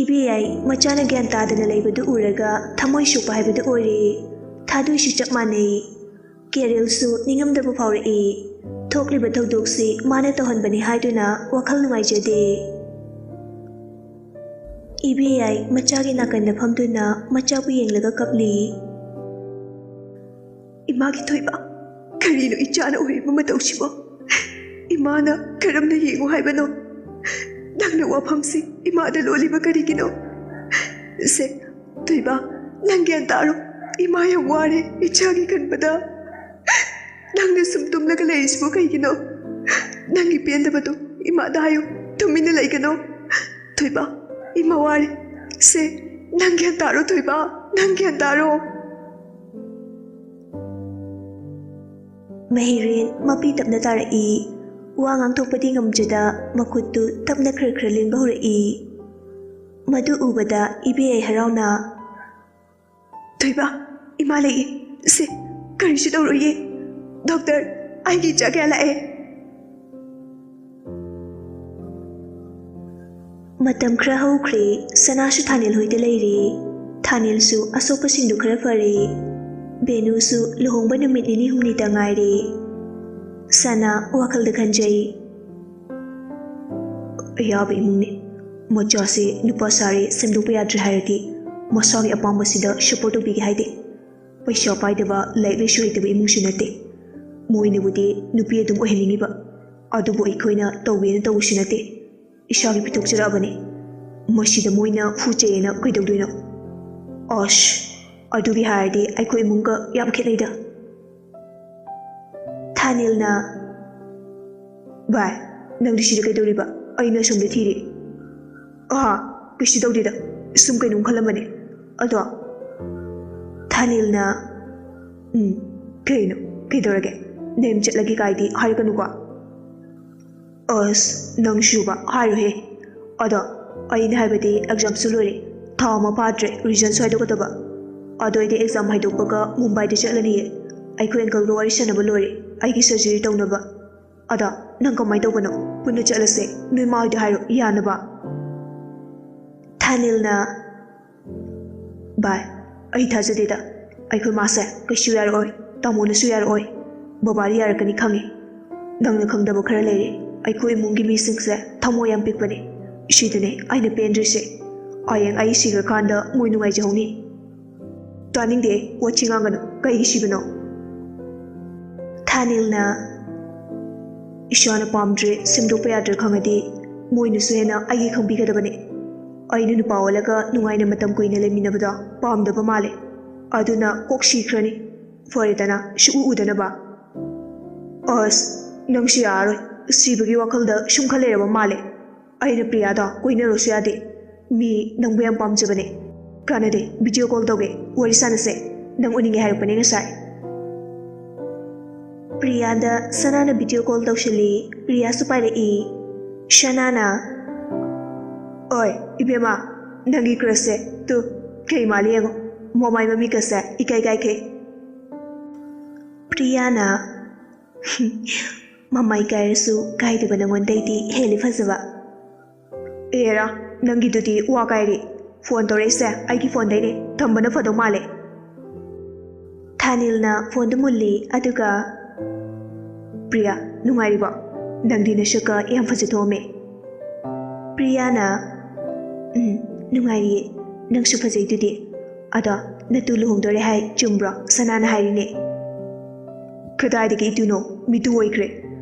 ꯏꯕꯦꯌꯥꯏ, ꯃꯆꯥꯅ ꯒ꯭ꯌꯥꯟ ꯇꯥꯗꯅ ꯂꯩꯕꯗꯨ ꯎꯔꯒ ꯊꯃꯣꯏ ꯁꯣꯛꯄ ꯍꯥꯏꯕꯗꯨ ꯑꯣꯏꯔꯦ꯫ ꯊꯥꯗꯣꯏꯁꯨ ꯆꯞ ꯃꯥꯟꯅꯩ꯫ ꯀꯦꯔꯤꯜꯁꯨ ꯅꯤꯡꯉꯝꯗꯕ ꯐꯥꯎꯔꯛꯏ꯫ ꯊꯣꯛꯂꯤꯕ ꯊꯧꯗꯣꯛꯁꯤ ꯃꯥꯅ ꯇꯧꯍꯟꯕꯅꯤ ꯍꯥꯏꯗꯨꯅ ꯋꯥꯈꯜ ꯅꯨꯡꯉꯥꯏꯖꯗꯦ꯫ ꯏꯕꯦꯌꯥꯏ ꯃꯆꯥꯒꯤ ꯅꯥꯀꯟꯗ ꯐꯝꯗꯨꯅ ꯃꯆꯥꯕꯨ ꯌꯦꯡꯂꯒ ꯀꯞꯂꯤ꯫ "ꯏꯃꯥꯒꯤ ꯊꯣꯏꯕ, ꯀꯔꯤꯅꯣ ꯏꯆꯥꯅ ꯑꯣꯏꯔꯤꯕ ꯃꯇꯧꯁꯤꯕꯣ? ꯏꯃꯥꯅ ꯀꯔꯝꯅ ꯌꯦꯡꯉꯨ ꯍꯥꯏꯕꯅꯣ? ꯅꯪꯅ ꯋꯥꯐꯝꯁꯤ ꯏꯃꯥꯗ ꯂꯣꯜꯂꯤꯕ ꯀꯔꯤꯒꯤꯅꯣ? ꯁꯦ, ꯊꯣꯏꯕ, ꯅꯪ ꯒ꯭ꯌꯥꯟ ꯇꯥꯔꯣ꯫ ꯏꯃꯥ, ꯌꯥꯝ ꯋꯥꯔꯦ ꯏꯆꯥꯒꯤ ꯈꯟꯕꯗ꯫ ꯅꯪꯅ ꯁꯨꯝ ꯇꯨꯝꯂꯒ ꯂꯩꯔꯤꯁꯤꯕꯨ ꯀꯩꯒꯤꯅꯣ? ꯅꯪꯒꯤ ꯄꯦꯟꯗꯕꯗꯨ ꯏꯃꯥꯗ ꯍꯥꯏꯌꯨ, ꯇꯨꯃꯤꯟꯅ ꯂꯩꯒꯅꯣ꯫ ꯊꯣꯏꯕ, ꯏꯃꯥ ꯋꯥꯔꯦ꯫ ꯁꯦ, ꯅꯪ ꯒ꯭ꯌꯥꯟ ꯇꯥꯔꯣ ꯊꯣꯏꯕ, ꯅꯪ ꯒ꯭ꯌꯥꯟ ꯇꯥꯔꯣ꯫ ꯃꯍꯤꯔꯦꯟ ꯃꯄꯤ ꯇꯞꯅ ꯇꯥꯔꯛꯏ꯫ ꯋꯥ ꯉꯥꯡꯊꯣꯛꯄꯗꯤ ꯉꯝꯖꯗ ꯃꯈꯨꯠꯇꯨ ꯇꯞꯅ ꯈꯔ ꯈꯔ ꯂꯦꯡꯕ ꯍꯧꯔꯛꯏ꯫ ꯃꯗꯨ ꯎꯕꯗ ꯏꯕꯦ ꯍꯔꯥꯎꯅ, "ꯊꯣꯏꯕ, ꯏꯃꯥ ꯂꯩꯌꯦ꯫ ꯁꯦ, ꯀꯔꯤꯁꯨ ꯇꯧꯔꯣꯏꯌꯦ꯫ ꯗꯣꯛꯇꯔ, ꯑꯩꯒꯤ ꯏꯆꯥ ꯀꯌꯥ ꯂꯥꯛꯑꯦ?" ꯃꯇꯝ ꯈꯔ ꯍꯧꯈ꯭ꯔꯦ꯫ ꯁꯅꯥꯁꯨ ꯊꯥꯅꯤꯜ ꯍꯣꯏꯗ ꯂꯩꯔꯦ꯫ ꯊꯥꯅꯤꯜꯁꯨ ꯑꯁꯣꯛꯄꯁꯤꯡꯗꯨ ꯈꯔ ꯐꯔꯦ꯫ ꯕꯦꯅꯨꯁꯨ ꯂꯨꯍꯣꯡꯕ ꯅꯨꯃꯤꯠ ꯅꯤꯅꯤ ꯍꯨꯝꯅꯤꯇ ꯉꯥꯏꯔꯦ꯫ ꯁꯅꯥ ꯋꯥꯈꯜꯗ ꯈꯟꯖꯩ꯫ ꯑꯌꯥꯕ ꯏꯃꯨꯡꯅꯤ꯫ ꯃꯆꯥꯁꯦ ꯅꯨꯄꯥ ꯁꯥꯔꯦ ꯁꯦꯝꯗꯣꯛꯄ ꯌꯥꯗ꯭ꯔꯦ ꯍꯥꯏꯔꯗꯤ ꯃꯁꯥꯒꯤ ꯑꯄꯥꯝꯕꯁꯤꯗ ꯁꯞꯄꯣꯔꯠ ꯇꯧꯕꯤꯒꯦ ꯍꯥꯏꯗꯦ꯫ ꯄꯩꯁꯥ ꯄꯥꯏꯗꯕ, ꯂꯥꯏꯔꯤꯛ ꯂꯥꯏꯁꯨ ꯍꯩꯇꯕ ꯏꯃꯨꯡꯁꯨ ꯅꯠꯇꯦ꯫ ꯃꯣꯏꯅꯕꯨꯗꯤ ꯅꯨꯄꯤ ꯑꯗꯨꯝ ꯑꯣꯏꯍꯟꯅꯤꯡꯉꯤꯕ꯫ ꯑꯗꯨꯕꯨ ꯑꯩꯈꯣꯏꯅ ꯇꯧꯒꯦꯅ ꯇꯧꯕꯁꯨ ꯅꯠꯇꯦ꯫ ꯏꯁꯥꯒꯤ ꯄꯤꯊꯣꯛꯆꯔꯛꯑꯕꯅꯤ꯫ ꯃꯁꯤꯗ ꯃꯣꯏꯅ ꯐꯨ ꯆꯩꯌꯦꯅ ꯀꯩꯗꯧꯗꯣꯏꯅꯣ? ꯑꯁ, ꯑꯗꯨꯒꯤ ꯍꯥꯏꯔꯗꯤ ꯑꯩꯈꯣꯏ ꯏꯃꯨꯡꯒ ꯌꯥꯝ ꯈꯦꯠꯅꯩꯗ꯫ ꯊꯥꯅꯤꯜꯅ, "ꯚꯥꯏ, ꯅꯪꯗꯤ ꯁꯤꯗ ꯀꯩꯗꯧꯔꯤꯕ? ꯑꯩꯅ ꯑꯁꯣꯝꯗ ꯊꯤꯔꯤ꯫" "ꯑꯥ, ꯀꯩꯁꯨ ꯇꯧꯗꯦꯗ, ꯁꯨꯝ ꯀꯩꯅꯣꯝ ꯈꯜꯂꯝꯕꯅꯦ꯫ ꯑꯗꯣ," ꯊꯥꯅꯤꯜꯅ, "ꯎꯝ, ꯀꯩꯅꯣ? ꯀꯩꯗꯧꯔꯒꯦ? ꯅꯦꯝ ꯆꯠꯂꯒꯦ ꯀꯥꯏꯗꯤ ꯍꯥꯏꯔꯛꯀꯅꯨꯀꯣ꯫" "ꯑꯁ, ꯅꯪꯁꯨꯕ ꯍꯥꯏꯔꯣꯍꯦ꯫ ꯑꯗꯣ ꯑꯩꯅ ꯍꯥꯏꯕꯗꯤ ꯑꯦꯛꯖꯥꯝꯁꯨ ꯂꯣꯏꯔꯦ, ꯊꯥ ꯑꯃ ꯐꯥꯗ꯭ꯔꯦ ꯔꯤꯖꯜꯁꯨ ꯍꯥꯏꯗꯣꯛꯀꯗꯕ꯫ ꯑꯗꯣ ꯑꯩꯗꯤ ꯑꯦꯛꯖꯥꯝ ꯍꯥꯏꯗꯣꯛꯄꯒ ꯃꯨꯝꯕꯥꯏꯗ ꯆꯠꯂꯅꯤꯌꯦ꯫ ꯑꯩꯈꯣꯏ ꯑꯪꯀꯜꯒ ꯋꯥꯔꯤ ꯁꯥꯟꯅꯕ ꯂꯣꯏꯔꯦ, ꯑꯩꯒꯤ ꯁꯔꯖꯔꯤ ꯇꯧꯅꯕ꯫ ꯑꯗꯣ ꯅꯪ ꯀꯃꯥꯏꯅ ꯇꯧꯕꯅꯣ? ꯄꯨꯟꯅ ꯆꯠꯂꯁꯦ, ꯅꯣꯏ ꯃꯥ ꯍꯣꯏꯗ ꯍꯥꯏꯔꯣ ꯌꯥꯅꯕ꯫" ꯊꯥꯅꯤꯜꯅ, "ꯚꯥꯏ, ꯑꯩ ꯊꯥꯖꯗꯦꯗ꯫ ꯑꯩꯈꯣꯏ ꯃꯥꯁꯦ ꯀꯩꯁꯨ ꯌꯥꯔꯛꯑꯣꯏ, ꯇꯥꯃꯣꯅꯁꯨ ꯌꯥꯔꯛꯑꯣꯏ꯫ ꯕꯕꯥꯗꯤ ꯌꯥꯔꯛꯀꯅꯤ ꯈꯪꯉꯤ꯫ ꯅꯪꯅ ꯈꯪꯗꯕ ꯈꯔ ꯂꯩꯔꯦ꯫ ꯑꯩꯈꯣꯏ ꯏꯃꯨꯡꯒꯤ ꯃꯤꯁꯤꯡꯁꯦ ꯊꯃꯣꯏ ꯌꯥꯝ ꯄꯤꯛꯄꯅꯦ꯫ ꯁꯤꯗꯅꯦ ꯑꯩꯅ ꯄꯦꯟꯗ꯭ꯔꯤꯁꯦ꯫ ꯍꯌꯦꯡ ꯑꯩ ꯁꯤꯈ꯭ꯔꯀꯥꯟꯗ ꯃꯣꯏ ꯅꯨꯡꯉꯥꯏꯖꯍꯧꯅꯤ꯫" "ꯇꯥꯅꯤꯡꯗꯦ, ꯋꯥꯊꯤ ꯉꯥꯡꯒꯅꯨ꯫ ꯀꯩꯒꯤ ꯁꯤꯕꯅꯣ?" ꯊꯥꯅꯤꯜꯅ, "ꯏꯁꯥꯅ ꯄꯥꯝꯗ꯭ꯔꯦ, ꯁꯦꯝꯗꯣꯛꯄ ꯌꯥꯗ꯭ꯔꯦ ꯈꯪꯉꯗꯤ ꯃꯣꯏꯅꯁꯨ ꯍꯦꯟꯅ ꯑꯩꯒꯤ ꯈꯪꯕꯤꯒꯗꯕꯅꯦ꯫ ꯑꯩꯅ ꯅꯨꯄꯥ ꯑꯣꯜꯂꯒ ꯅꯨꯡꯉꯥꯏꯅ ꯃꯇꯝ ꯀꯨꯏꯅ ꯂꯩꯃꯤꯟꯅꯕꯗꯣ ꯄꯥꯝꯗꯕ ꯃꯥꯜꯂꯦ꯫ ꯑꯗꯨꯅ ꯀꯣꯛ ꯁꯤꯈ꯭ꯔꯅꯤ꯫ ꯐꯔꯦꯗꯅ, ꯁꯨꯛꯎ ꯎꯗꯅꯕ꯫ ꯑꯁ, ꯅꯪꯁꯨ ꯌꯥꯔꯔꯣꯏ꯫ ꯁꯤꯕꯒꯤ ꯋꯥꯈꯜꯗ ꯁꯨꯝ ꯈꯜ ꯂꯩꯔꯕ ꯃꯥꯜꯂꯦ꯫ ꯑꯩꯅ ꯄ꯭ꯔꯤꯌꯥꯗꯣ ꯀꯣꯏꯅꯔꯣꯁꯨ ꯌꯥꯗꯦ꯫ ꯃꯤ ꯅꯪꯕꯨ ꯌꯥꯝ ꯄꯥꯝꯖꯕꯅꯦ꯫ ꯀꯥꯟꯅꯗꯦ, ꯚꯤꯗꯤꯑꯣ ꯀꯣꯜ ꯇꯧꯒꯦ, ꯋꯥꯔꯤ ꯁꯥꯟꯅꯁꯦ꯫ ꯅꯪ ꯎꯅꯤꯡꯉꯦ ꯍꯥꯏꯔꯛꯄꯅꯦ ꯉꯁꯥꯏ꯫ ꯄ꯭ꯔꯤꯌꯥꯗ ꯁꯅꯥꯅ ꯚꯤꯗꯤꯑꯣ ꯀꯣꯜ ꯇꯧꯁꯤꯜꯂꯤ꯫ ꯄ꯭ꯔꯤꯌꯥꯁꯨ ꯄꯥꯏꯔꯛꯏ꯫ ꯁꯅꯥꯅ, "ꯑꯣꯏ ꯏꯕꯦꯝꯃ, ꯅꯪꯒꯤ ꯀ꯭ꯔꯁꯁꯦ ꯇꯨ ꯀꯩ ꯃꯥꯜꯂꯤ ꯌꯦꯡꯉꯣ, ꯃꯃꯥꯏ ꯃꯃꯤꯠꯀꯁꯦ ꯏꯀꯥꯏ ꯀꯥꯏꯈꯩ"꯫ ꯄ꯭ꯔꯤꯌꯥꯅ, "ꯃꯃꯥꯏ ꯀꯥꯏꯔꯁꯨ ꯀꯥꯏꯗꯕ ꯅꯉꯣꯟꯗꯩꯗꯤ ꯍꯦꯜꯂꯤ ꯐꯖꯕ"꯫ ꯑꯦꯔꯥ, ꯅꯪꯒꯤꯗꯨꯗꯤ ꯋꯥ ꯀꯥꯏꯔꯤ꯫ ꯐꯣꯟ ꯇꯧꯔꯛꯏꯁꯦ ꯑꯩꯒꯤ ꯐꯣꯟꯗꯩꯅꯦ, ꯊꯝꯕꯅ ꯐꯗꯧ ꯃꯥꯜꯂꯦ꯫ ꯊꯥꯅꯤꯜꯅ ꯐꯣꯟꯗꯨ ꯃꯨꯜꯂꯤ, ꯑꯗꯨꯒ, "ꯄ꯭ꯔꯤꯌꯥ, ꯅꯨꯡꯉꯥꯏꯔꯤꯕꯣ? ꯅꯪꯗꯤ ꯅꯁꯛꯀ ꯌꯥꯝ ꯐꯖꯊꯣꯛꯑꯝꯃꯦ"꯫ ꯄ꯭ꯔꯤꯌꯥꯅ, "ꯎꯝ, ꯅꯨꯡꯉꯥꯏꯔꯤꯌꯦ꯫ ꯅꯪꯁꯨ ꯐꯖꯩꯗꯨꯗꯤ꯫ ꯑꯗꯣ ꯅꯇꯨ ꯂꯨꯍꯣꯡꯗꯣꯔꯦ ꯍꯥꯏ, ꯆꯨꯝꯕ꯭ꯔꯣ? ꯁꯅꯥꯅ ꯍꯥꯏꯔꯤꯅꯦ"꯫ "ꯀꯗꯥꯏꯗꯒꯤ ꯏꯇꯨꯅꯣ? ꯃꯤꯇꯨ ꯑꯣꯏꯈ꯭ꯔꯦ꯫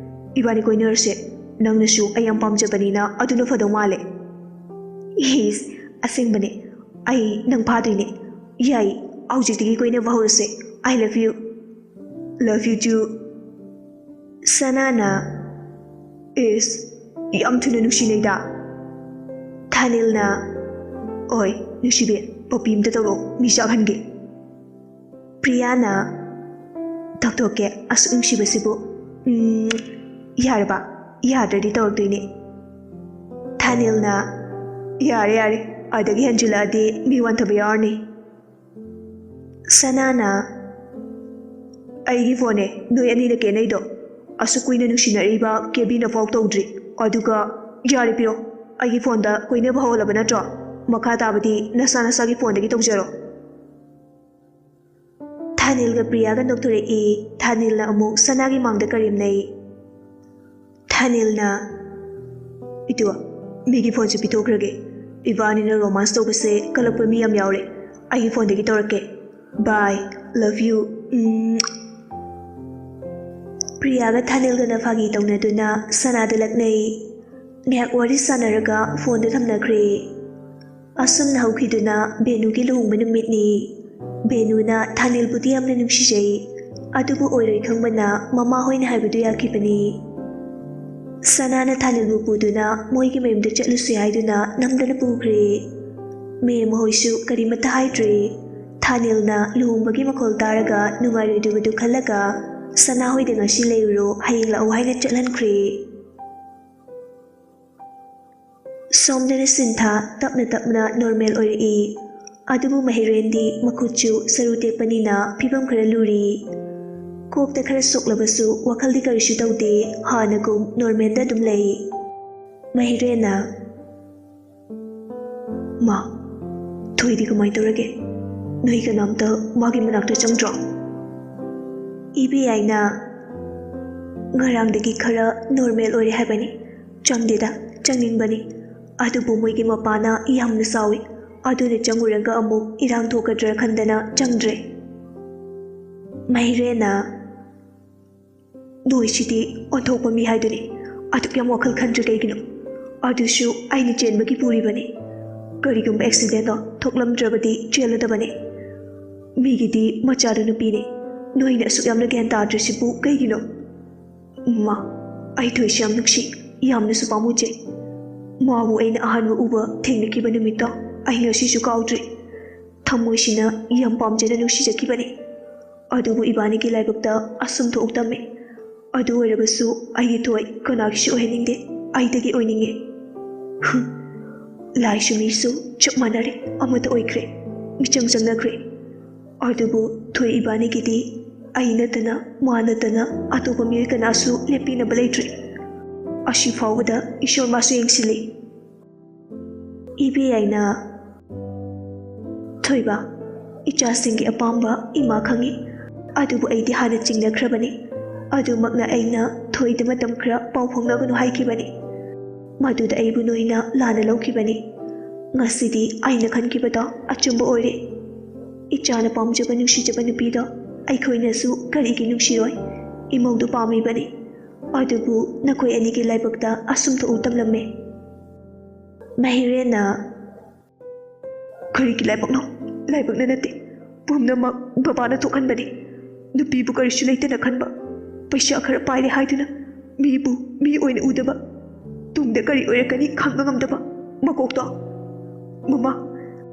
ꯏꯕꯥꯅꯤ ꯀꯣꯏꯅꯔꯁꯦ꯫ ꯅꯪꯅꯁꯨ ꯑꯩ ꯌꯥꯝ ꯄꯥꯝꯖꯕꯅꯤꯅ ꯑꯗꯨꯅ ꯐꯗꯧ ꯃꯥꯜꯂꯦ"꯫ "ꯏꯁ, ꯑꯁꯦꯡꯕꯅꯦ꯫ ꯑꯩ ꯅꯪ ꯐꯥꯗꯣꯏꯅꯦ꯫ ꯌꯥꯏ, ꯍꯧꯖꯤꯛꯇꯒꯤ ꯀꯣꯏꯅꯕ ꯍꯧꯔꯁꯦ꯫ I love you"꯫ "Love you too"꯫ ꯁꯅꯥꯅ, "ꯏꯁ, ꯌꯥꯝ ꯊꯨꯅ ꯅꯨꯡꯁꯤꯅꯩꯗ"꯫ ꯊꯥꯅꯤꯜꯅ, "ꯑꯣꯏ, ꯅꯨꯡꯁꯤꯕꯤ, ꯄꯞꯄꯤ ꯑꯝꯇ ꯇꯧꯔꯛꯑꯣ, ꯃꯤ ꯆꯥꯛꯍꯟꯒꯦ"꯫ ꯄ꯭ꯔꯤꯌꯥꯅ, "ꯇꯧꯊꯣꯛꯀꯦ, ꯑꯁꯨꯛ ꯅꯨꯡꯁꯤꯕꯁꯤꯕꯨ꯫ ꯎꯝ, ꯌꯥꯔꯕ? ꯌꯥꯗ꯭ꯔꯗꯤ ꯇꯧꯔꯛꯇꯣꯏꯅꯦ"꯫ ꯊꯥꯅꯤꯜꯅ, "ꯌꯥꯔꯦ, ꯌꯥꯔꯦ, ꯑꯗꯒꯤ ꯍꯦꯟꯖꯤꯜꯂꯛꯑꯗꯤ ꯃꯤ ꯋꯥꯟꯊꯕ ꯌꯥꯎꯔꯅꯤ"꯫ ꯁꯅꯥꯅ, "ꯑꯩꯒꯤ ꯐꯣꯟꯅꯦ ꯅꯣꯏ ꯑꯅꯤꯅ ꯀꯦꯅꯩꯗꯣ꯫ ꯑꯁꯨꯛ ꯀꯨꯏꯅ ꯅꯨꯡꯁꯤꯅꯔꯤꯕ ꯀꯦꯕꯤꯅ ꯐꯥꯎ ꯇꯧꯗ꯭ꯔꯤ꯫ ꯑꯗꯨꯒ ꯌꯥꯔꯦ ꯄꯤꯔꯣ꯫ ꯑꯩꯒꯤ ꯐꯣꯟꯗ ꯀꯣꯏꯅꯕ ꯍꯧꯍꯜꯂꯕ ꯅꯠꯇ꯭ꯔꯣ? ꯃꯈꯥ ꯇꯥꯕꯗꯤ ꯅꯁꯥ ꯅꯁꯥꯒꯤ ꯐꯣꯟꯗꯒꯤ ꯇꯧꯖꯔꯣ"꯫ ꯊꯥꯅꯤꯜꯒ ꯄ꯭ꯔꯤꯌꯥꯒ ꯅꯣꯛꯊꯣꯔꯛꯏ꯫ ꯊꯥꯅꯤꯜꯅ ꯑꯃꯨꯛ ꯁꯅꯥꯒꯤ ꯃꯥꯡꯗ ꯀꯔꯦꯝꯅꯩ꯫ ꯊꯥꯅꯤꯜꯅ, "ꯏꯇꯨ, ꯃꯤꯒꯤ ꯐꯣꯟꯁꯦ ꯄꯤꯊꯣꯛꯈ꯭ꯔꯒꯦ꯫ ꯏꯕꯥꯅꯤꯅ ꯔꯣꯃꯥꯟꯁ ꯇꯧꯕꯁꯦ ꯀꯜꯂꯛꯄ ꯃꯤ ꯌꯥꯝ ꯌꯥꯎꯔꯦ꯫ ꯑꯩꯒꯤ ꯐꯣꯟꯗꯒꯤ ꯇꯧꯔꯛꯀꯦ꯫ Bye, love you꯫ ꯎꯝ"꯫ ꯄ꯭ꯔꯤꯌꯥꯒ ꯊꯥꯅꯤꯜꯒꯅ ꯐꯥꯒꯤ ꯇꯧꯅꯗꯨꯅ ꯁꯅꯥꯗ ꯂꯛꯅꯩ꯫ ꯉꯥꯏꯍꯥꯛ ꯋꯥꯔꯤ ꯁꯥꯟꯅꯔꯒ ꯐꯣꯟꯗꯨ ꯊꯝꯅꯈ꯭ꯔꯦ꯫ ꯑꯁꯨꯝꯅ ꯍꯧꯈꯤꯗꯨꯅ ꯕꯦꯅꯨꯒꯤ ꯂꯨꯍꯣꯡꯕ ꯅꯨꯃꯤꯠꯅꯤ꯫ ꯕꯦꯅꯨꯅ ꯊꯥꯅꯤꯜꯕꯨꯗꯤ ꯌꯥꯝꯅ ꯅꯨꯡꯁꯤꯖꯩ, ꯑꯗꯨꯕꯨ ꯑꯣꯏꯔꯣꯏ ꯈꯪꯕꯅ ꯃꯃꯥ ꯍꯣꯏꯅ ꯍꯥꯏꯕꯗꯨ ꯌꯥꯈꯤꯕꯅꯤ꯫ ꯁꯅꯥꯅ ꯊꯥꯅꯤꯜꯕꯨ ꯄꯨꯗꯨꯅ ꯃꯣꯏꯒꯤ ꯃꯌꯨꯝꯗ ꯆꯠꯂꯨꯁꯤ ꯍꯥꯏꯗꯨꯅ ꯅꯝꯗꯅ ꯄꯨꯈ꯭ꯔꯦ꯫ ꯃꯦꯝ ꯍꯣꯏꯁꯨ ꯀꯔꯤꯃꯠꯇ ꯍꯥꯏꯗ꯭ꯔꯦ꯫ ꯊꯥꯅꯤꯜꯅ ꯂꯨꯍꯣꯡꯕꯒꯤ ꯃꯈꯣꯜ ꯇꯥꯔꯒ ꯅꯨꯡꯉꯥꯏꯔꯣꯏꯗꯕꯗꯨ ꯈꯜꯂꯒ ꯁꯅꯥ ꯍꯣꯏꯗ "ꯉꯁꯤ ꯂꯩꯔꯨꯔꯣ, ꯍꯌꯦꯡ ꯂꯥꯛꯎ" ꯍꯥꯏꯅ ꯆꯠꯍꯟꯈ꯭ꯔꯦ꯫ ꯁꯣꯝꯗꯅ ꯁꯤꯟꯊꯥ ꯇꯞꯅ ꯇꯞꯅ ꯅꯣꯔꯃꯦꯜ ꯑꯣꯏꯔꯛꯏ꯫ ꯑꯗꯨꯕꯨ ꯃꯍꯤꯔꯦꯟꯗꯤ ꯃꯈꯨꯠꯁꯨ ꯁꯔꯨ ꯇꯦꯛꯄꯅꯤꯅ ꯐꯤꯕꯝ ꯈꯔ ꯂꯨꯔꯤ꯫ ꯀꯣꯛꯇ ꯈꯔ ꯁꯣꯛꯂꯕꯁꯨ ꯋꯥꯈꯜꯗꯤ ꯀꯔꯤꯁꯨ ꯇꯧꯗꯦ, ꯍꯥꯟꯅꯒꯨꯝ ꯅꯣꯔꯃꯦꯜꯗ ꯑꯗꯨꯝ ꯂꯩ꯫ ꯃꯍꯤꯔꯦꯟꯅ, "ꯃꯥ, ꯊꯣꯏꯗꯤ ꯀꯃꯥꯏꯅ ꯇꯧꯔꯒꯦ? ꯅꯣꯏ ꯀꯅꯥꯝꯇ ꯃꯥꯒꯤ ꯃꯅꯥꯛꯇ ꯆꯪꯗ꯭ꯔꯣ?" ꯏꯕꯦꯌꯥꯏꯅ, "ꯉꯔꯥꯡꯗꯒꯤ ꯈꯔ ꯅꯣꯔꯃꯦꯜ ꯑꯣꯏꯔꯦ ꯍꯥꯏꯕꯅꯤ꯫ ꯆꯪꯗꯦꯗ, ꯆꯪꯅꯤꯡꯕꯅꯤ꯫ ꯑꯗꯨꯕꯨ ꯃꯣꯏꯒꯤ ꯃꯄꯥꯅ ꯌꯥꯝꯅ ꯁꯥꯎꯏ꯫ ꯑꯗꯨꯅ ꯆꯪꯉꯨꯔꯒ ꯑꯃꯨꯛ ꯏꯔꯥꯡ ꯊꯣꯛꯀꯗ꯭ꯔꯥ ꯈꯟꯗꯅ ꯆꯪꯗ꯭ꯔꯦ꯫" ꯃꯍꯤꯔꯦꯟꯅ, "ꯅꯣꯏꯁꯤꯗꯤ ꯑꯣꯟꯊꯣꯛꯄ ꯃꯤ ꯍꯥꯏꯗꯨꯅꯤ꯫ ꯑꯗꯨꯛ ꯌꯥꯝ ꯋꯥꯈꯜ ꯈꯟꯗ꯭ꯔꯤ ꯀꯩꯒꯤꯅꯣ? ꯑꯗꯨꯁꯨ ꯑꯩꯅ ꯆꯦꯟꯕꯒꯤ ꯄꯨꯔꯤꯕꯅꯤ꯫ ꯀꯔꯤꯒꯨꯝꯕ ꯑꯦꯛꯁꯤꯗꯦꯟꯗꯣ ꯊꯣꯛꯂꯝꯗ꯭ꯔꯕꯗꯤ ꯆꯦꯜꯂꯗꯕꯅꯤ꯫ ꯃꯤꯒꯤꯗꯤ ꯃꯆꯥꯗꯨ ꯅꯨꯄꯤꯅꯤ꯫ ꯅꯣꯏꯅ ꯑꯁꯨꯛ ꯌꯥꯝꯅ ꯒ꯭ꯌꯥꯟ ꯇꯥꯗ꯭ꯔꯤꯁꯤꯕꯨ ꯀꯩꯒꯤꯅꯣ? ꯃꯥ, ꯑꯩ ꯊꯣꯏꯁꯤ ꯌꯥꯝ ꯅꯨꯡꯁꯤ, ꯌꯥꯝꯅꯁꯨ ꯄꯥꯝꯃꯨꯖꯩ꯫ ꯃꯥꯕꯨ ꯑꯩꯅ ꯑꯍꯥꯟꯕ ꯎꯕ ꯊꯦꯡꯅꯈꯤꯕ ꯅꯨꯃꯤꯠꯇꯣ ꯑꯩ ꯉꯁꯤꯁꯨ ꯀꯥꯎꯗ꯭ꯔꯤ꯫ ꯊꯃꯣꯏꯁꯤꯅ ꯌꯥꯝ ꯄꯥꯝꯖꯅ ꯅꯨꯡꯁꯤꯖꯈꯤꯕꯅꯤ꯫ ꯑꯗꯨꯕꯨ ꯏꯕꯥꯅꯤꯒꯤ ꯂꯥꯏꯕꯛꯇ ꯑꯁꯨꯝ ꯊꯣꯛꯎ ꯇꯝꯃꯤ꯫ ꯑꯗꯨ ꯑꯣꯏꯔꯕꯁꯨ ꯑꯩꯒꯤ ꯊꯣꯏ ꯀꯅꯥꯒꯤꯁꯨ ꯑꯣꯏꯍꯟꯅꯤꯡꯗꯦ, ꯑꯩꯗꯒꯤ ꯑꯣꯏꯅꯤꯡꯉꯤ꯫" ꯍꯨꯝ, ꯂꯥꯏꯁꯨ ꯃꯤꯁꯨ ꯆꯞ ꯃꯥꯟꯅꯔꯦ, ꯑꯃꯠꯇ ꯑꯣꯏꯈ꯭ꯔꯦ, ꯃꯤꯆꯪ ꯆꯪꯅꯈ꯭ꯔꯦ꯫ ꯑꯗꯨꯕꯨ ꯊꯣꯏ ꯏꯕꯥꯅꯤꯒꯤꯗꯤ ꯑꯩ ꯅꯠꯇꯅ, ꯃꯥ ꯅꯠꯇꯅ ꯑꯇꯣꯞꯄ ꯃꯤꯑꯣꯏ ꯀꯅꯥꯁꯨ ꯂꯦꯞꯄꯤꯅꯕ ꯂꯩꯇ꯭ꯔꯦ꯫ ꯑꯁꯤ ꯐꯥꯎꯕꯗ ꯏꯁꯣꯔ ꯃꯥꯁꯨ ꯌꯦꯡꯁꯤꯜꯂꯤ꯫ ꯏꯕꯦꯌꯥꯏꯅ, "ꯊꯣꯏꯕ, ꯏꯆꯥꯁꯤꯡꯒꯤ ꯑꯄꯥꯝꯕ ꯏꯃꯥ ꯈꯪꯏ, ꯑꯗꯨꯕꯨ ꯑꯩꯗꯤ ꯍꯥꯟꯅ ꯆꯤꯡꯅꯈ꯭ꯔꯕꯅꯤ꯫ ꯑꯗꯨꯃꯛꯅ ꯑꯩꯅ ꯊꯣꯏꯗ ꯃꯇꯝ ꯈꯔ ꯄꯥꯎ ꯐꯥꯎꯅꯒꯅꯨ ꯍꯥꯏꯈꯤꯕꯅꯤ꯫ ꯃꯗꯨꯗ ꯑꯩꯕꯨ ꯅꯣꯏꯅ ꯂꯥꯟꯅ ꯂꯧꯈꯤꯕꯅꯤ꯫ ꯉꯁꯤꯗꯤ ꯑꯩꯅ ꯈꯟꯈꯤꯕꯗꯣ ꯑꯆꯨꯝꯕ ꯑꯣꯏꯔꯦ꯫ ꯏꯆꯥꯅ ꯄꯥꯝꯖꯕ ꯅꯨꯡꯁꯤꯖꯕ ꯅꯨꯄꯤꯗꯣ ꯑꯩꯈꯣꯏꯅꯁꯨ ꯀꯔꯤꯒꯤ ꯅꯨꯡꯁꯤꯔꯣꯏ? ꯏꯃꯧꯗꯨ ꯄꯥꯝꯃꯤꯕꯅꯤ꯫ ꯑꯗꯨꯕꯨ ꯅꯈꯣꯏ ꯑꯅꯤꯒꯤ ꯂꯥꯏꯕꯛꯇ ꯑꯁꯨꯝ ꯊꯣꯛꯎ ꯇꯝꯂꯝꯃꯦ꯫" ꯃꯍꯤꯔꯦꯟꯅ, "ꯀꯔꯤꯒꯤ ꯂꯥꯏꯕꯛꯅꯣ? ꯂꯥꯏꯕꯛꯅ ꯅꯠꯇꯦ, ꯄꯨꯝꯅꯃꯛ ꯕꯕꯥꯅ ꯊꯣꯛꯍꯟꯕꯅꯤ꯫ ꯅꯨꯄꯤꯕꯨ ꯀꯔꯤꯁꯨ ꯂꯩꯇꯅ ꯈꯟꯕ, ꯄꯩꯁꯥ ꯈꯔ ꯄꯥꯏꯔꯦ ꯍꯥꯏꯗꯨꯅ ꯃꯤꯕꯨ ꯃꯤ ꯑꯣꯏꯅ ꯎꯗꯕ, ꯇꯨꯡꯗ ꯀꯔꯤ ꯑꯣꯏꯔꯛꯀꯅꯤ ꯈꯪꯕ ꯉꯝꯗꯕ ꯃꯀꯣꯛꯇꯣ꯫ ꯃꯃꯥ,